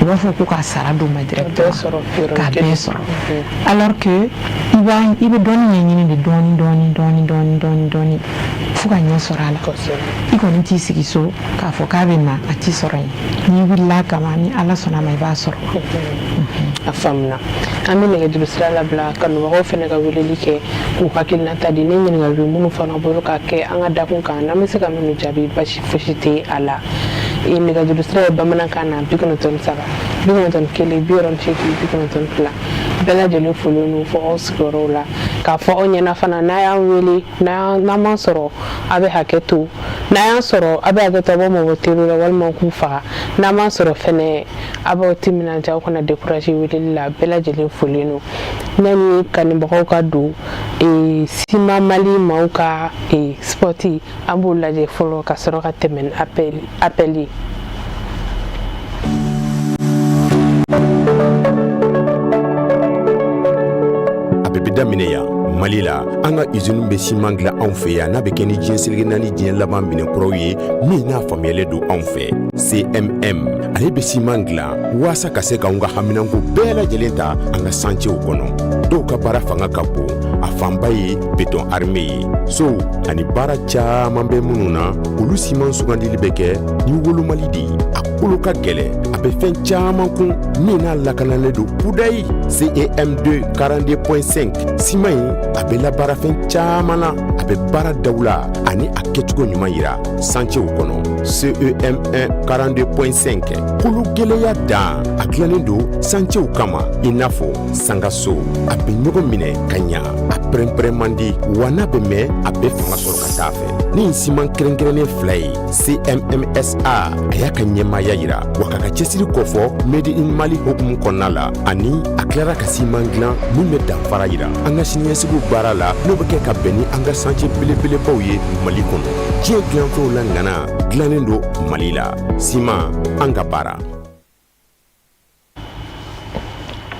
u b'a fɔ ko ka sara d'u ma directement, k'a bɛɛ sɔrɔ, alors que i bɛ dɔɔni ɲɛɲini de, dɔɔni dɔɔni dɔɔni dɔɔni dɔɔni dɔɔni, fo ka ɲɛ sɔrɔ a la. I kɔni t'i sigi so k'a fɔ k'a bɛ na, a t'i sɔrɔ yen. N'i wulila kama, ni Ala sɔnna a ma, i b'a sɔrɔ. A faamuna. An bɛ nɛgɛjuru sira labila, kanubagaw fana ka weleli kɛ k'u hakilinata di. Ni ɲininkali bɛ minnu fana bolo ka kɛ an ka dakun kan, n'an bɛ se ka minnu jaabi, basi fosi tɛ a la. Nɛgɛjuru sira ye bamanankan na 93 91 68 92. Bɛɛ lajɛlen folen don fɔ aw sigiyɔrɔw la. K'a fɔ aw ɲɛna fana, n'a y'an wele, n'an m'an sɔrɔ, a bɛ hakɛ to. N'a y'an sɔrɔ, a bɛ hakɛ to, a b'aw mabɔ teliw la walima k'u faga. N'an m'an sɔrɔ fɛnɛ, a b'aw timinandiya, aw kana décourager weleli la. Bɛɛ lajɛlen folen don. Yanni kanubagaw ka don Sima Mali maaw ka spot, an b'o lajɛ fɔlɔ ka sɔrɔ ka tɛmɛ ni appel ye. A bɛɛ bɛ daminɛ yan Mali la. An ka usine bɛ siman dilan anw fɛ yan, n'a bɛ kɛ ni diɲɛ seleke naani diɲɛ laban minɛnkuraw ye min n'a faamuyalen don anw fɛ. CMM, ale bɛ siman dilan waasa ka se k'anw ka haminanko bɛɛ lajɛlen ta an ka santiyew kɔnɔ. Dɔw ka baara fanga ka bon, a fanba ye béton armé ye. Sow ani baara caman bɛ minnu na, olu siman sugandili bɛ kɛ ni wolomali de ye. A kolo ka gɛlɛn, a bɛ fɛn caman kun min n'a lakanalen don kudayi. CEM2 42.5 siman in, a bɛ labaara fɛn caman na. A bɛ baara dawula ani a kɛcogo ɲuman yira santiyew kɔnɔ. CEM1 42.5, kolo gɛlɛya dan, a dilannen don santiyew kama i n'a fɔ sangaso. A bɛ ɲɔgɔn minɛ ka ɲa, a pɛrɛnpɛrɛn man di, wa n'a bɛ mɛn, a bɛ fanga sɔrɔ ka taa fɛ. Ni siman kɛrɛnkɛrɛnnen fila ye, CMMSA, a y'a ka ɲɛmaaya yira wa k'a ka cɛsiri kɔfɔ Made in Mali hukumu kɔnɔna la, ani a tilara ka siman dilan min bɛ danfara yira an ka siniɲɛsigiw baara la, n'o bɛ kɛ ka bɛn ni an ka santiye belebelebaw ye Mali kɔnɔ. Diɲɛ dilanfɛnw la ŋana dilannen don Mali la. Siman, an ka baara.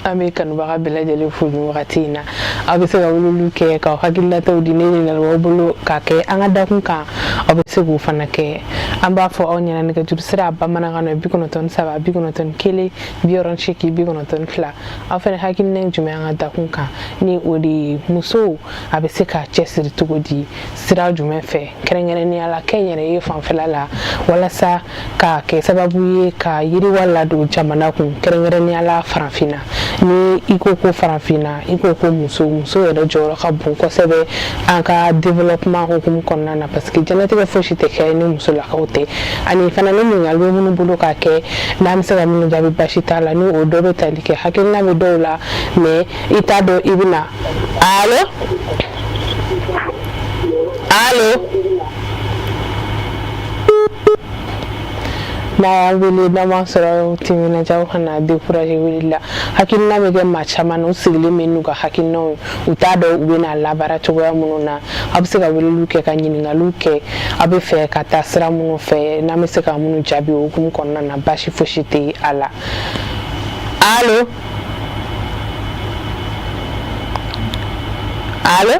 An bɛ kanubaga bɛɛ lajɛlen fo nin wagati in na. Aw bɛ se ka weleliw kɛ k'aw hakililataw di. Ne ɲininkali b'aw bolo k'a kɛ an ka dakun kan, aw bɛ se k'o fana kɛ. An b'a fɔ aw ɲɛna, nɛgɛjuru sira bamanankan na 93 91 68 92. Aw fana hakilina ye jumɛn an ka dakun kan, ni o de ye musow a bɛ se ka cɛsiri cogo di, sira jumɛn fɛ, kɛrɛnkɛrɛnnenya la kɛnyɛrɛye fanfɛla la, walasa ka kɛ sababu ye ka yiriwa ladon jamana kun, kɛrɛnkɛrɛnnenya la farafinna? Ni i ko ko farafinna, i ko ko muso, muso yɛrɛ jɔyɔrɔ ka bon kosɛbɛ an ka développement hukumu kɔnɔna na, parce que diɲɛlatigɛ fosi tɛ kɛ ni musolakaw tɛ. Ani fana, ni ɲininkali bɛ minnu bolo k'a kɛ, n'an bɛ se ka minnu jaabi, basi t'a la. Ni o dɔ bɛ tali kɛ, hakilina bɛ dɔw la, mais i t'a dɔn i bɛ na. Allo, Allo, n'a y'an wele n'an m'an sɔrɔ, timinandiya kana décourager wele la. Hakilina bɛ kɛ maa caman na, u sigilen bɛ n'u ka hakilinaw ye, u t'a dɔn u bɛna labaara cogoya minnu na. Aw bɛ se ka weleliw kɛ ka ɲininkaliw kɛ, aw bɛ fɛ ka taa sira minnu fɛ, n'an bɛ se ka minnu jaabi o hukumu kɔnɔna na, baasi fosi tɛ a la. Allo, allo,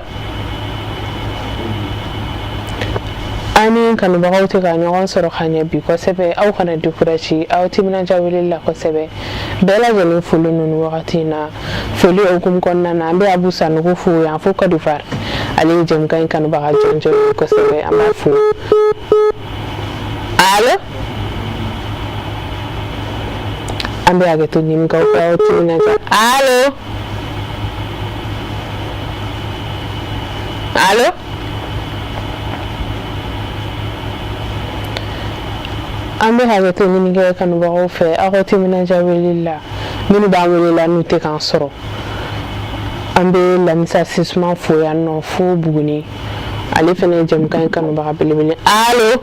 an ni kanubagaw tɛ ka ɲɔgɔn sɔrɔ ka ɲɛ bi kosɛbɛ. Aw kana décourager, aw timinandiya weleli la kosɛbɛ. Bɛɛ lajɛlen foli ninnu wagati in na, foli hukumu kɔnɔna na, an bɛ Abu Sanogo fo yan fo Côte d'Ivoire. Ale ye jɛmukan in kanubaga jɔnjɔn ye kosɛbɛ, an b'a fo. Allo, an bɛ hakɛto ɲini k'aw fɛ, aw timinandiya. Allo, allo, an bɛ hakɛto ɲini kɛ kanubagaw fɛ, aw ka timinandiya weleli la. Minnu b'an wele la n'u tɛ k'an sɔrɔ, an bɛ Lamisa Sisuma fo yan nɔ fo Buguni. Ale fana ye jɛmukan in kanubaga belebele. Allo,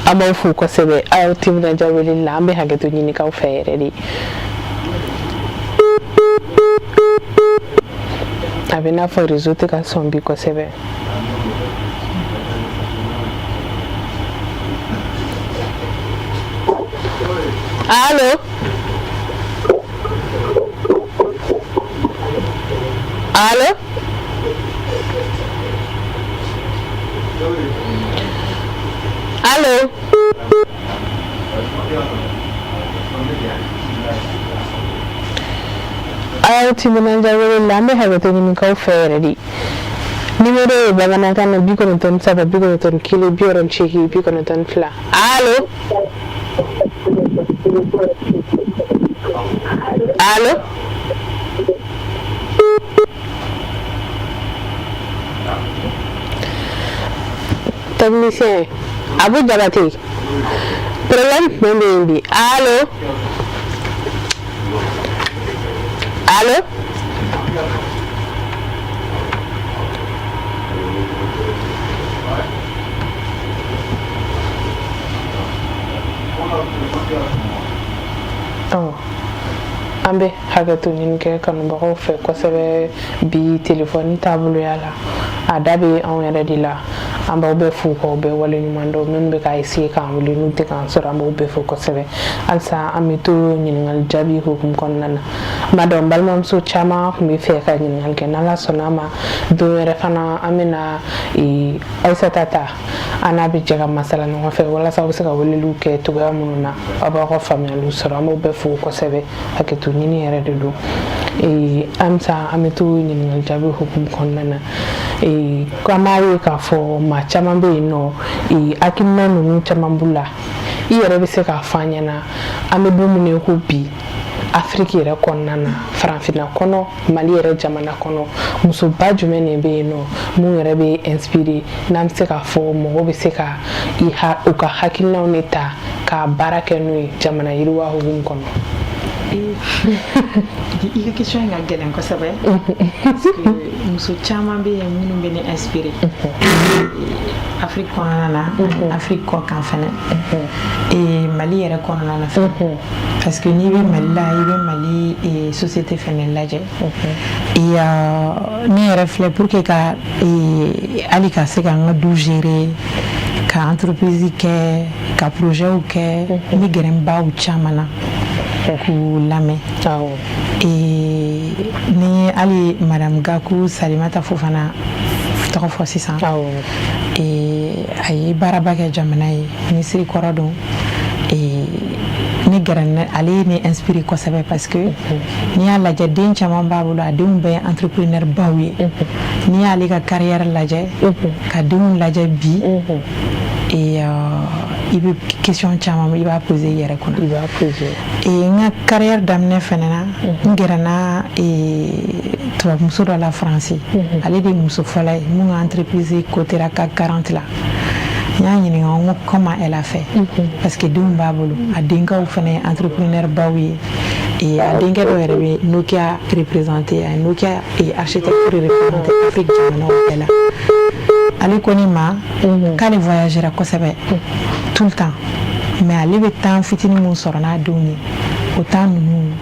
an b'aw fo kosɛbɛ, aw timinandiya weleli la. An bɛ hakɛto ɲini k'aw fɛ yɛrɛ de. A bɛ n'a fɔ réseau tɛ ka sɔn bi kosɛbɛ. Allo, allo, allo, aw timinandiya wele la, an bɛ hakɛto ɲini k'aw fɛ yɛrɛ de. Nimero ye bamanankan na 93 91 68 92. Allo, allo, technicien Abu Jabate, problème jumɛn bɛ yen bi? Allo, allo, an bɛ hakɛto ɲini kɛ kanubagaw fɛ kosɛbɛ bi. Telefɔni taaboloya la, a da bɛ anw yɛrɛ de la. An b'aw bɛɛ fo k'aw bɛɛ waleɲuman dɔn. Minnu bɛ ka essayer k'an wele n'u tɛ k'an sɔrɔ, an b'aw bɛɛ fo kosɛbɛ. Halisa an bɛ to ɲininkali jaabi hukumu kɔnɔna na. N b'a dɔn n balimamuso caman tun bɛ fɛ ka ɲininkali kɛ. N'Ala sɔnna a ma, don wɛrɛ fana an bɛna Ayisata ta, an n'a bɛ jɛ ka masala ɲɔgɔn fɛ walasa aw bɛ se ka weleliw kɛ cogoya minnu na, aw b'aw ka faamuyaliw sɔrɔ. An b'aw bɛɛ fo kosɛbɛ, hakɛto ɲini yɛrɛ de don. Halisa an bɛ to ɲininkali jaabi hukumu kɔnɔna na. An b'a ye k'a fɔ maa caman bɛ yen nɔ, hakilina ninnu caman b'u la. I yɛrɛ bɛ se k'a fɔ an ɲɛna, an bɛ don min na ko bi, Afiriki yɛrɛ kɔnɔna na, farafinna kɔnɔ, Mali yɛrɛ jamana kɔnɔ, musoba jumɛn de bɛ yen nɔ mun yɛrɛ bɛ inspirer, n'an bɛ se k'a fɔ mɔgɔw bɛ se ka u ka hakilinaw de ta ka baara kɛ n'o ye jamana yiriwa hukumu kɔnɔ? I ka question in ka gɛlɛn kosɛbɛ parce que muso caman bɛ yen minnu bɛ ne inspirer Afrique kɔnɔna na, Afrique kɔ kan fɛnɛ, Mali yɛrɛ kɔnɔna na fɛnɛ, parce que n'i bɛ Mali la, i bɛ Mali société fɛnɛ lajɛ. Et ne yɛrɛ filɛ, pour que ka hali ka se ka n ka du gérer, ka entreprise kɛ, ka projet kɛ, n bɛ gɛrɛ n baw caman na k'u lamɛn. Ni hali madame Gakou Salimata Fofana tɔgɔ fɔ sisan, a ye baaraba kɛ jamana ye, minisiri kɔrɔ don. Ne gɛrɛ ale ye ne inspiré kosɛbɛ parce que n'i y'a lajɛ, den caman b'a bolo, a denw bɛɛ ye entrepreneur baw ye. N'i y'ale ka carrière lajɛ, ka denw lajɛ bi, i bɛ question caman i b'a poser i yɛrɛ kunna. I b'a poser. N ka carrière daminɛ fɛnɛ na, n gɛrɛna tubabumuso dɔ la Faransi. Ale de ye muso fɔlɔ ye mun ka entreprise cotera CAC 40 la. N y'a ɲininka n ko comment elle a fait, parce que denw b'a bolo, a denkɛw fɛnɛ ye entrepreneur baw ye. Et a denkɛ dɔ yɛrɛ bɛ Nokia représenter, a ye Nokia architecture représenter Afrique jamanaw bɛɛ la. Ale ko ne ma k'ale voyagera kosɛbɛ tout le temps, mais ale bɛ temps fitinin mun sɔrɔ n'a denw ye, o temps ninnu,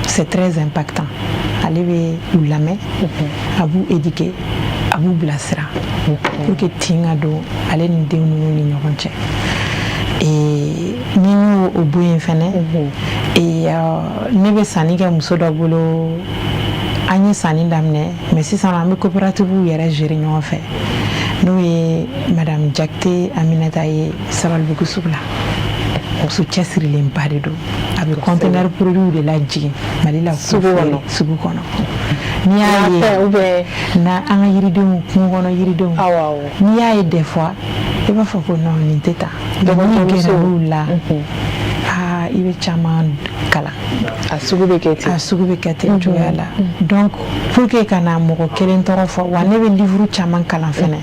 c'est très impactant. Ale bɛ u lamɛn, a b'u éduquer, a b'u bilasira pour que tin ka don ale ni den ninnu ni ɲɔgɔn cɛ. Ni n y'o o bɔ yen fɛnɛ, ne bɛ sanni kɛ muso dɔ bolo. An ye sanni daminɛ, mais sisan an bɛ coopérative yɛrɛ gérer ɲɔgɔn fɛ, n'o ye Madame Jakite Aminata ye Sabalibugu sugu la. Muso cɛsirilenba de don. A bɛ conteneur produit de lajigin Mali la. Sugu kɔnɔ. Sugu kɔnɔ. N'i y'a ye na, an ka yiridenw, kungo kɔnɔ yiridenw, n'i y'a ye, des fois i b'a fɔ ko non, nin tɛ tan. N'i gɛrɛl'u la, aa, i bɛ caman kalan. A sugu bɛ kɛ ten. A sugu bɛ kɛ ten cogoya la. Donc pour que ka na mɔgɔ kelen tɔgɔ fɔ wa, ne bɛ livre caman kalan fɛnɛ.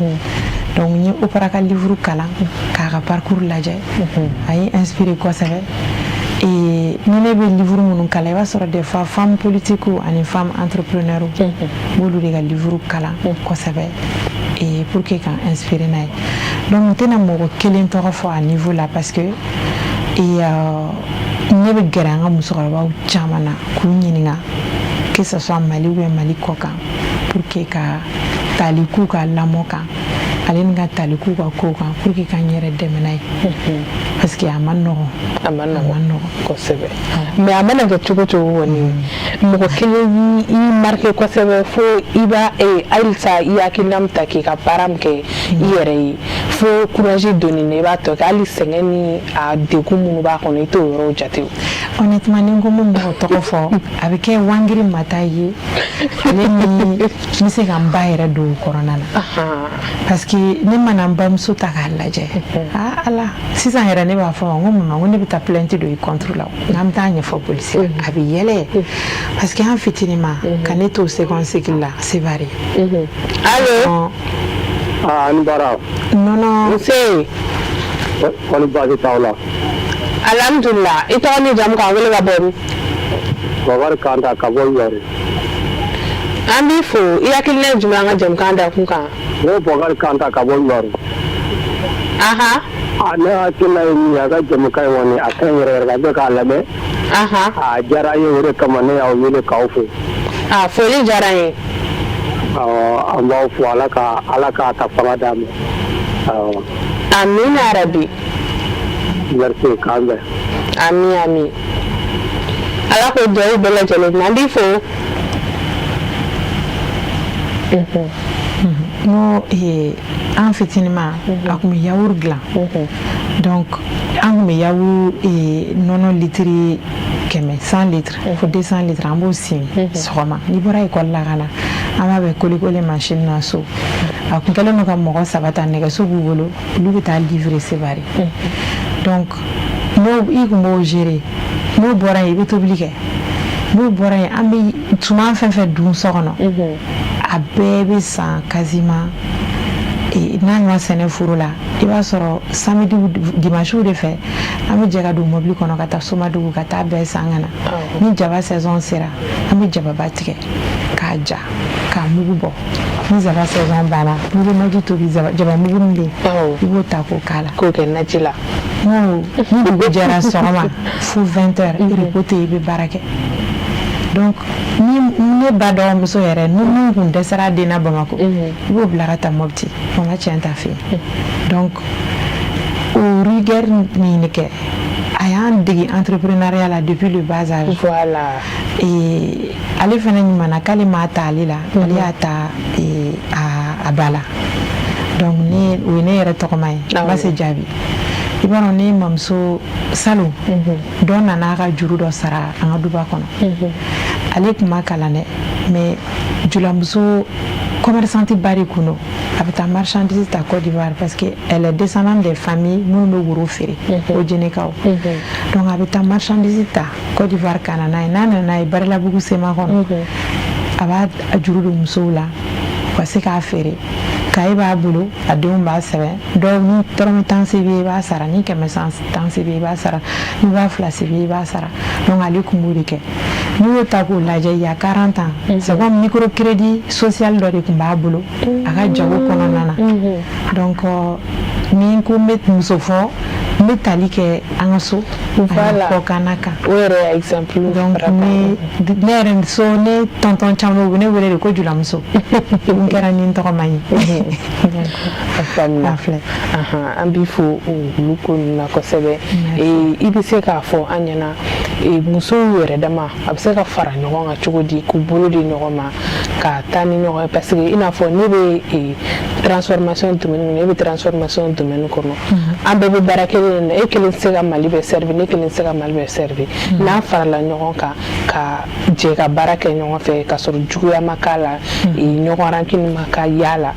Donc n ye Oprah ka livre kalan k'a ka parcours lajɛ, a ye inspiré kosɛbɛ. Et ni ne bɛ livre minnu kalan, i b'a sɔrɔ des fois femme politique ani femme entrepreneur, n b'olu de ka livre kalan kosɛbɛ et pour que k'an inspiré n'a ye. Donc n tɛna mɔgɔ kelen tɔgɔ fɔ a niveau la, parce que et ne bɛ gɛrɛ an ka musokɔrɔbaw caman na k'u ɲininka, que ce soit Mali ou bien Mali kɔ kan, pour que ka tali k'u ka lamɔ kan, ale ni ka tali k'u ka kow kan, pour que ka n yɛrɛ dɛmɛ n'a ye, parce que a ma nɔgɔn. A ma nɔgɔn kosɛbɛ, mais a mana kɛ cogo cogo kɔni, mɔgɔ kelen y'i marqué kosɛbɛ fo i b'a halisa i hakilina min ta k'i ka baara min kɛ i yɛrɛ ye, fo courage donni na, i b'a tɔ kɛ hali sɛgɛn ni a degun minnu b'a kɔnɔ, i t'o yɔrɔw jate o. Honnêtement, ni n ko n bɛ mɔgɔ tɔgɔ fɔ, a bɛ kɛ Wangari Maathai ye. Ale ni n bɛ se ka n ba yɛrɛ don o kɔnɔna na, parce que ne mana n bamuso ta k'a lajɛ, aa Ala, sisan yɛrɛ ne b'a fɔ ma, n ko mama, n ko ne bɛ taa plainte don i contre la, n'an bɛ taa ɲɛfɔ polisi la, a bɛ yɛlɛ, parce que an fitinin ma ka ne to seconde cycle la Sévaré. Allo. Aa, ni baara. Nɔnɔ. Nse. Kɔni baasi t'aw la? Alhamdulilah. I tɔgɔ ni jamu, k'an wele ka bɔ min? Bakari Kanta ka bɔ Yɔri. An b'i fo. I hakilina ye jumɛn an ka jamukan da kun kan? Ne ko Bakari Kanta ka bɔ Yɔri. A ne hakilina ye min ye, a ka jamukan in kɔni, a ka ɲi yɛrɛ yɛrɛ, a bɛ k'a lamɛn. A diyara an ye, o de kama ne y'aw wele k'aw fo. A foli diyara n ye. Awɔ, an b'aw fo. Ala k'a ta fanga d'a ma, awɔ. Amina yarabi. Merci, k'an bɛn. Ami ami, Ala k'o duwawu bɛɛ lajɛlen minɛ. An b'i fo. N ko an fitininma, a tun bɛ yaourt dilan. Donc an tun bɛ yaourt nɔnɔ litiri 100, 100 litres fo 200 litres, an b'o sin sɔgɔma. N'i bɔra ekɔli la ka na, an b'a bɛ coller machine na so. A tun kɛlen don ka mɔgɔ saba ta, nɛgɛso b'u bolo, olu bɛ taa livrer Sévaré. Donc n'o i tun b'o gérer, n'o bɔra yen, i bɛ tobili kɛ. N'o bɔra yen, an bɛ suman fɛn fɛn dun so kɔnɔ, a bɛɛ bɛ san quasiment. N'a ma sɛnɛ foro la, i b'a sɔrɔ samedi, dimanche de fɛ, an bɛ jɛ ka don mobili kɔnɔ ka taa Somadugu ka taa bɛɛ san ka na. Ni jaba saison sera, an bɛ jababa tigɛ k'a ja, k'a mugu bɔ. Ni jaba saison banna, n'i bɛ naji tobi, jaba mugu min bɛ yen, i b'o ta k'o k'a la. K'o kɛ naji la. N ko ni dugu jɛra sɔgɔma fo 20 heures, repos tɛ yen, i bɛ baara kɛ. Donc ni ne ba dɔgɔmuso yɛrɛ, ni mun kun dɛsɛra den na Bamakɔ, i b'o bila ka taa Mopti, mama tiɲɛ t'a fɛ yen. Donc o rigueur min de kɛ, a y'an dege entrepreneuriat la depuis le bas âge. Et ale fana ɲuman k'ale m'a ta ale la, ale y'a ta a ba la. Donc ne, o ye ne yɛrɛ tɔgɔma ye, n ma se jaabi. I b'a dɔn, ne mamuso salon dɔ nana a ka juru dɔ sara an ka duba kɔnɔ. Ale tun ma kalan dɛ, mais julamuso commerçante ba de kun don. A bɛ taa marchandise ta Côte d'Ivoire, parce que elle est descendante des familles minnu bɛ woro feere, o Jenekaw. Donc a bɛ taa marchandise ta Côte d'Ivoire ka na n'a ye. N'a nana n'a ye Barilabugu sema kɔnɔ, a b'a juru don musow la. U ka se k'a feere. Kaye b'a bolo, a denw b'a sɛbɛn. Dɔw ni dɔrɔmɛ 10 se b'i ye, i b'a sara. Ni 110 se b'i ye, i b'a sara. Ni 2000 se b'i ye, i b'a sara. Donc ale tun b'o de kɛ. N'i y'o ta k'o lajɛ, il y a 40 ans, c'est comme microcrédit social dɔ de tun b'a bolo a ka jago kɔnɔna na. Donc ni n ko n bɛ muso fɔ, n bɛ tali kɛ an ka so ani kɔkanna kan. O yɛrɛ ye exemple. Donc ne yɛrɛ so, ne tonton caman, u bɛ ne wele de ko julamuso. N kɛra ni n tɔgɔ man ɲi. A faamuna. A filɛ. An b'i fo olu ko ninnu na kosɛbɛ. I bɛ se k'a fɔ an ɲɛna, musow yɛrɛ dama a bɛ se ka fara ɲɔgɔn kan cogo di, k'u bolo di ɲɔgɔn ma ka taa ni ɲɔgɔn ye? Parce que i n'a fɔ ne bɛ transformation domaine kɔnɔ, e bɛ transformation domaine kɔnɔ, an bɛɛ bɛ baara kelen de la. E kelen tɛ se ka Mali bɛɛ servir, ne kelen tɛ se ka Mali bɛɛ servir. N'an farala ɲɔgɔn kan ka jɛ ka baara kɛ ɲɔgɔn fɛ, ka sɔrɔ juguya ma k'a la, ɲɔgɔn rancune ma ka y'a la,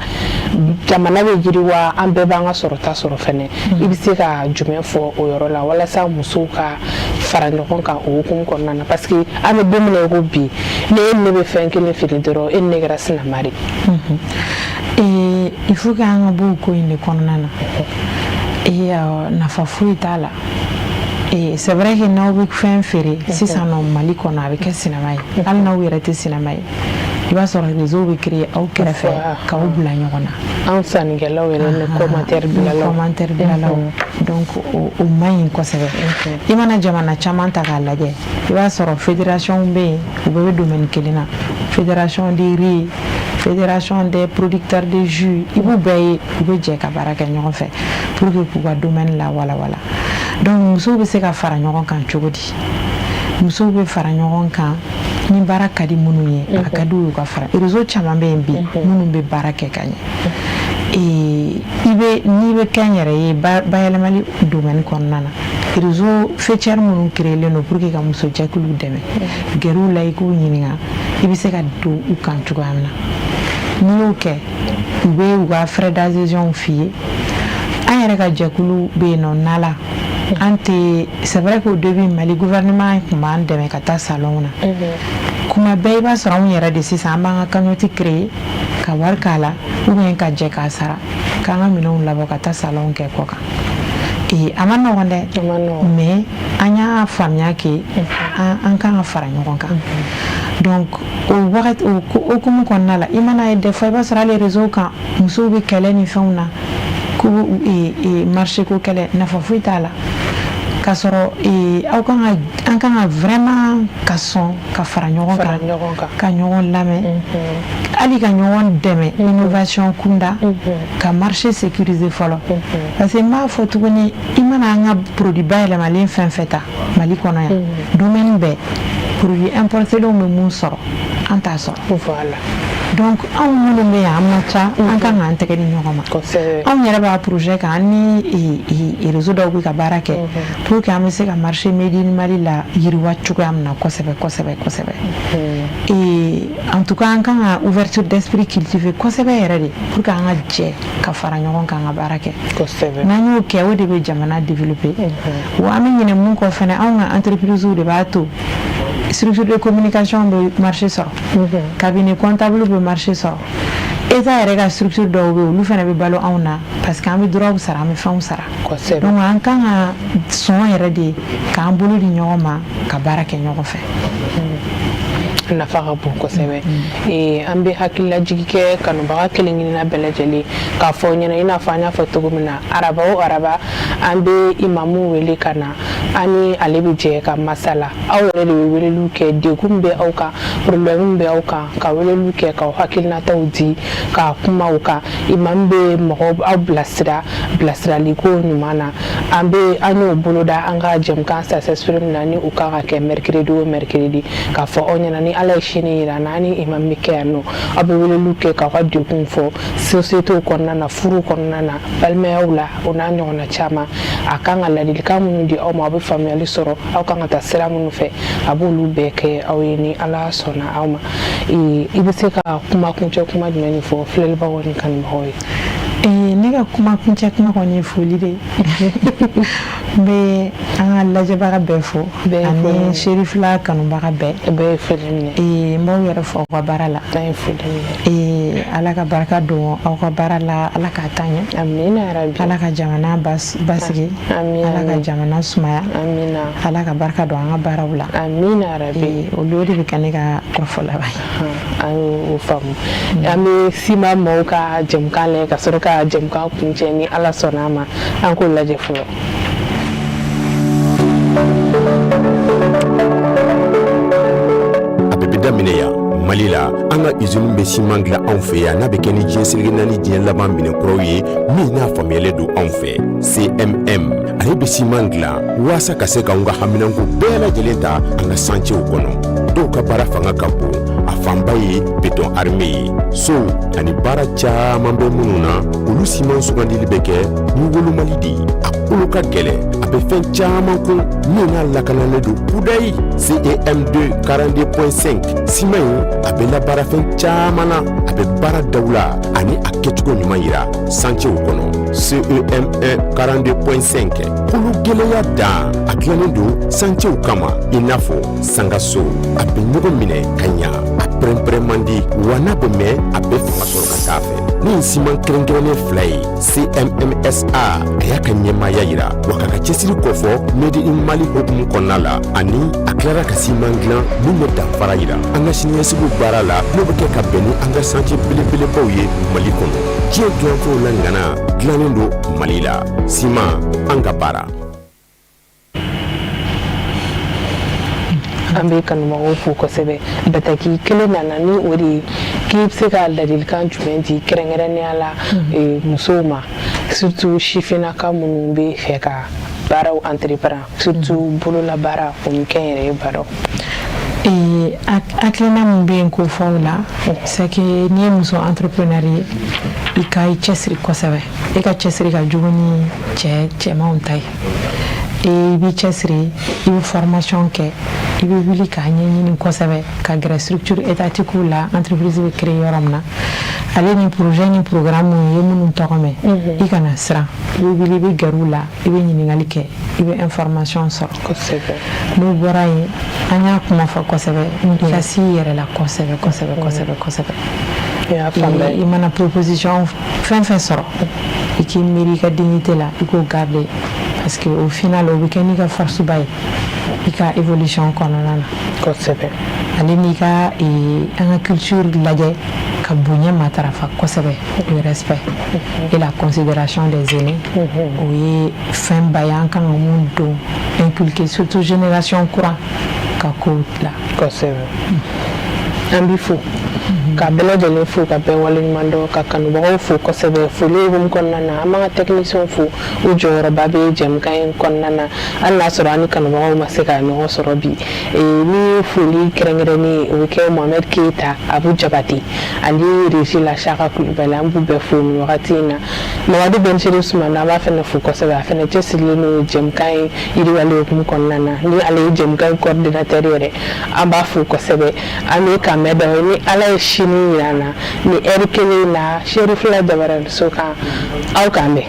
jamana bɛ yiriwa, an bɛɛ b'an ka sɔrɔta sɔrɔ fɛnɛ. I bɛ se ka jumɛn fɔ o yɔrɔ la walasa musow ka fara ɲɔgɔn kan o hukumu kɔnɔna na? Parce que an bɛ don min na i ko bi, ne e ni ne bɛ fɛn kelen feere dɔrɔn, e ni ne kɛra sinama de. Il faut que an ka bɔ o ko in de kɔnɔna na. Nafa foyi t'a la. C'est vrai que n'aw bɛ fɛn feere sisan nɔ Mali kɔnɔ, a bɛ kɛ sinama ye. Hali n'aw yɛrɛ tɛ sinama ye, i b'a sɔrɔ réseau bɛ créer aw kɛrɛfɛ k'aw bila ɲɔgɔn na. Anw sannikɛlaw yɛrɛ ni commentaire bilalaw. Commentaire bilalaw. Donc o man ɲi kosɛbɛ. I mana jamana caman ta k'a lajɛ, i b'a sɔrɔ fédération bɛ yen, u bɛɛ bɛ domaine kelen na: fédération des riz, fédération des producteurs de jus. I b'u bɛɛ ye, u bɛ jɛ ka baara kɛ ɲɔgɔn fɛ pour que k'u ka domaine la walawala. Donc musow bɛ se ka fara ɲɔgɔn kan cogo di? Musow bɛ fara ɲɔgɔn kan ni baara ka di minnu ye, a ka di u ye, u ka fara. Réseau caman bɛ yen bi minnu bɛ baara kɛ ka ɲɛ. I bɛ n'i bɛ kɛ n yɛrɛ ye bayɛlɛmali domaine kɔnɔna na, réseau faîtière minnu créelen don pour que ka muso jɛkuluw dɛmɛ, gɛrɛw la, i k'u ɲininka i bɛ se ka don u kan cogoya min na. N'i y'o kɛ, u bɛ u ka frais d'adhésion f'i ye. An yɛrɛ ka jɛkulu bɛ yen nɔ nala an tɛ. C'est vrai qu'au début, Mali gouvernement tun b'an dɛmɛ ka taa salon na. Kuma bɛɛ i b'a sɔrɔ anw yɛrɛ de sisan, an b'an ka cagnotte créer ka wari k'a la, ou bien ka jɛ k'a sara, k'an ka minɛnw labɔ ka taa salon kɛ kɔ kan. A ma nɔgɔn dɛ, mais an y'a faamuya ke an kan ka fara ɲɔgɔn kan. Donc o wagati, o hukumu kɔnɔna la, i mana ye, des fois i b'a sɔrɔ hali réseau kan, musow bɛ kɛlɛ ni fɛnw na ko marché ko kɛlɛ, nafa foyi t'a la. K'a sɔrɔ aw kan ka, an kan ka vraiment ka sɔn ka fara ɲɔgɔn kan, ka ɲɔgɔn lamɛn, hali ka ɲɔgɔn dɛmɛ innovation kunda, ka marché sécuriser fɔlɔ. Parce que n b'a fɔ tuguni, i mana an ka produit bayɛlɛmalen fɛn fɛn ta Mali kɔnɔ yan, domaine bɛɛ, produit importélenw bɛ mun sɔrɔ, an t'a sɔrɔ. Donc anw minnu bɛ yan, an man ca, an kan k'an tɛgɛ di ɲɔgɔn ma. Anw yɛrɛ b'a projet kan, an ni réseau dɔw bɛ ka baara kɛ pour que an bɛ se ka marché made in Mali la yiriwa cogoya min na kosɛbɛ kosɛbɛ kosɛbɛ. Et en tout cas, an kan ka ouverture d'esprit cultiver kosɛbɛ yɛrɛ de pour que an ka jɛ ka fara ɲɔgɔn kan ka baara kɛ. N'an y'o kɛ, o de bɛ jamana développer. Wa an bɛ ɲinɛ mun kɔ fɛnɛ, anw ka entreprise de b'a to structure de communication bɛ marché sɔrɔ, cabinet comptable bɛ marché sɔrɔ, État yɛrɛ ka structure dɔw bɛ yen, olu fana bɛ balo anw na, parce que an bɛ droit sara, an bɛ fɛnw sara. Donc an kan ka sɔn yɛrɛ de k'an bolo di ɲɔgɔn ma ka baara kɛ ɲɔgɔn fɛ. Nafa ka bon kosɛbɛ. An bɛ hakililajigi kɛ kanubaga kelen kelenna bɛɛ lajɛlen k'a fɔ ɲɛna, i n'a fɔ an y'a fɔ cogo min na, araba o araba, an bɛ imamu wele ka na, an ni ale bɛ jɛ ka masala. Aw yɛrɛ de bɛ weleliw kɛ, degun bɛ aw kan, problème bɛ aw kan, ka weleliw kɛ k'aw hakilinataw di, ka kuma u kan. Imamu bɛ mɔgɔw aw bilasira bilasiraliko ɲuman na. An bɛ an y'o boloda an ka jɛmukan Ça s'exprime na, ni o kan ka kɛ mercredi o mercredi, k'a fɔ aw ɲɛna ni Ala ye sini yira an na, an ni imam bɛ kɛ yan nɔ. Aw bɛ weleliw kɛ k'aw ka degun fɔ société kɔnɔna na, furu kɔnɔna na, balimayaw la, o n'a ɲɔgɔnna caman. A kan ka ladilikan minnu di aw ma, aw bɛ faamuyali sɔrɔ, aw kan ka taa sira minnu fɛ, a b'olu bɛɛ kɛ aw ye ni Ala sɔnna aw ma. I bɛ se ka kuma kuncɛ kuma jumɛn de fɔ filɛlibagaw ni kanubagaw ye? Ne ka kuma kuncɛ kuma kɔni ye foli de ye. N bɛ an ka lajɛbaga bɛɛ fo ani Cherifla kanubaga bɛɛ. Bɛɛ ye foli minɛ. N b'aw yɛrɛ fo aw ka baara la. An ye foli minɛ. Ala ka barika don aw ka baara la, Ala k'a taa ɲɛ. Amina yarabi. Ala ka jamana basigi. Amina. Ala ka jamana sumaya. Amina. Ala ka barika don an ka baaraw la. Amina yarabi. Olu de bɛ kɛ ne ka kɔrɔfɔ laban ye. An y'o faamu. An bɛ sima maaw ka jɛmukan lajɛ ka sɔrɔ ka jɛmukan kuncɛ ni Ala sɔnna a ma. An k'o lajɛ fɔlɔ. A bɛɛ bɛ daminɛ yan Mali la. An ka usine bɛ siman dilan anw fɛ yan, n'a bɛ kɛ ni diɲɛ seleke naani diɲɛ laban minɛn kuraw ye, min n'a faamuyalen don anw fɛ. CMM, ale bɛ siman dilan waasa ka se k'anw ka haminanko bɛɛ lajɛlen ta an ka santiyew kɔnɔ. Dɔw ka baara fanga ka bon, a fanba ye béton armé ye. Sow ani baara caman bɛ minnu na, olu siman sugandili bɛ kɛ ni wolomali de ye. A kolo ka gɛlɛn, a bɛ fɛn caman kun min n'a lakanalen don kudayi. CEM2 42.5 siman in, a bɛ labaara fɛn caman na. A bɛ baara dawula ani a kɛcogo ɲuman yira santiyew kɔnɔ. CEM1 42.5, kolo gɛlɛya dan, a dilannen don santiyew kama i n'a fɔ sangaso. A bɛ ɲɔgɔn minɛ ka ɲa, a pɛrɛnpɛrɛn man di, wa n'a bɛ mɛn, a bɛ fanga sɔrɔ ka taa fɛ. Ni siman kɛrɛnkɛrɛnnen fila ye, CMMSA, a y'a ka ɲɛmaaya yira wa k'a ka cɛsiri kofɔ Made in Mali hukumu kɔnɔna la, ani a tilara ka siman dilan min bɛ danfara yira an ka siniɲɛsigiw baara la, n'o bɛ kɛ ka bɛn ni an ka santiye belebelebaw ye Mali kɔnɔ. Diɲɛ dilanfɛnw la ŋana dilannen don Mali la. Siman, an ka baara. An bɛ kanubagaw fo kosɛbɛ. Bataki kelen nana ni o de ye, k'i bɛ se ka ladilikan jumɛn di kɛrɛnkɛrɛnnenya la musow ma, surtout sifinnaka minnu bɛ fɛ ka baaraw entreprendre, surtout bololabaara o ni kɛnyɛrɛye baaraw? Hakilina min bɛ yen k'o fɔ o la, c'est que n'i ye muso entrepreneur ye, i ka i cɛsiri kosɛbɛ. E ka cɛsiri ka jugu ni cɛ cɛmanw ta ye. I b'i cɛsiri, i bɛ formation kɛ, i bɛ wuli k'a ɲɛɲini kosɛbɛ, ka gɛrɛ structure étatique la, entreprise bɛ créer yɔrɔ min na, ale ni projet ni programme ye minnu tɔgɔ mɛn. I kana siran, i bɛ wuli, i bɛ gɛrɛ u la, i bɛ ɲininkali kɛ, i bɛ information sɔrɔ. N'o bɔra yen, an y'a kuma fɔ kosɛbɛ, i ka s'i yɛrɛ la kosɛbɛ kosɛbɛ kosɛbɛ kosɛbɛ. I mana proposition fɛn fɛn sɔrɔ, i k'i miiri i ka dignité la, i k'o garder, parce que au final, o bɛ kɛ n'i ka force ba ye i ka évolution kɔnɔna na. Ale n'i ka an ka culture lajɛ, ka bonya matarafa kosɛbɛ, le respect et la considération des aînés, o ye fɛnba ye an kan ka mun don inculquer, surtout génération kura ka kow la. Kosɛbɛ. An b'i fo ka bɛɛ lajɛlen fo, ka bɛɛ waleɲuman dɔn, ka kanubagaw fo kosɛbɛ. Foli hukumu kɔnɔna na, an b'an ka technicien fo, u jɔyɔrɔba bɛ jɛmukan in kɔnɔna na, hali n'a sɔrɔ an ni kanubagaw ma se ka ɲɔgɔn sɔrɔ bi. Ni foli kɛrɛnkɛrɛnnen, o bɛ kɛ Mohamed Keyita, Abu Jabate ani régie la Saka Kulubali. An b'u bɛɛ fo nin wagati in na. Mamadu Bɛnsiri Sumana, an b'a fɛnɛ fo kosɛbɛ. A fɛnɛ cɛsirilen don jɛmukan in yiriwali hukumu kɔnɔna na, ni ale ye jɛmukan in coordinateur yɛrɛ. An b'a fo kosɛbɛ. An bɛ kan bɛɛ dɔn ni Ala ye sini yira an na ni ɛri kelen na, Seri fila jabaraniso kan. Aw k'an bɛn.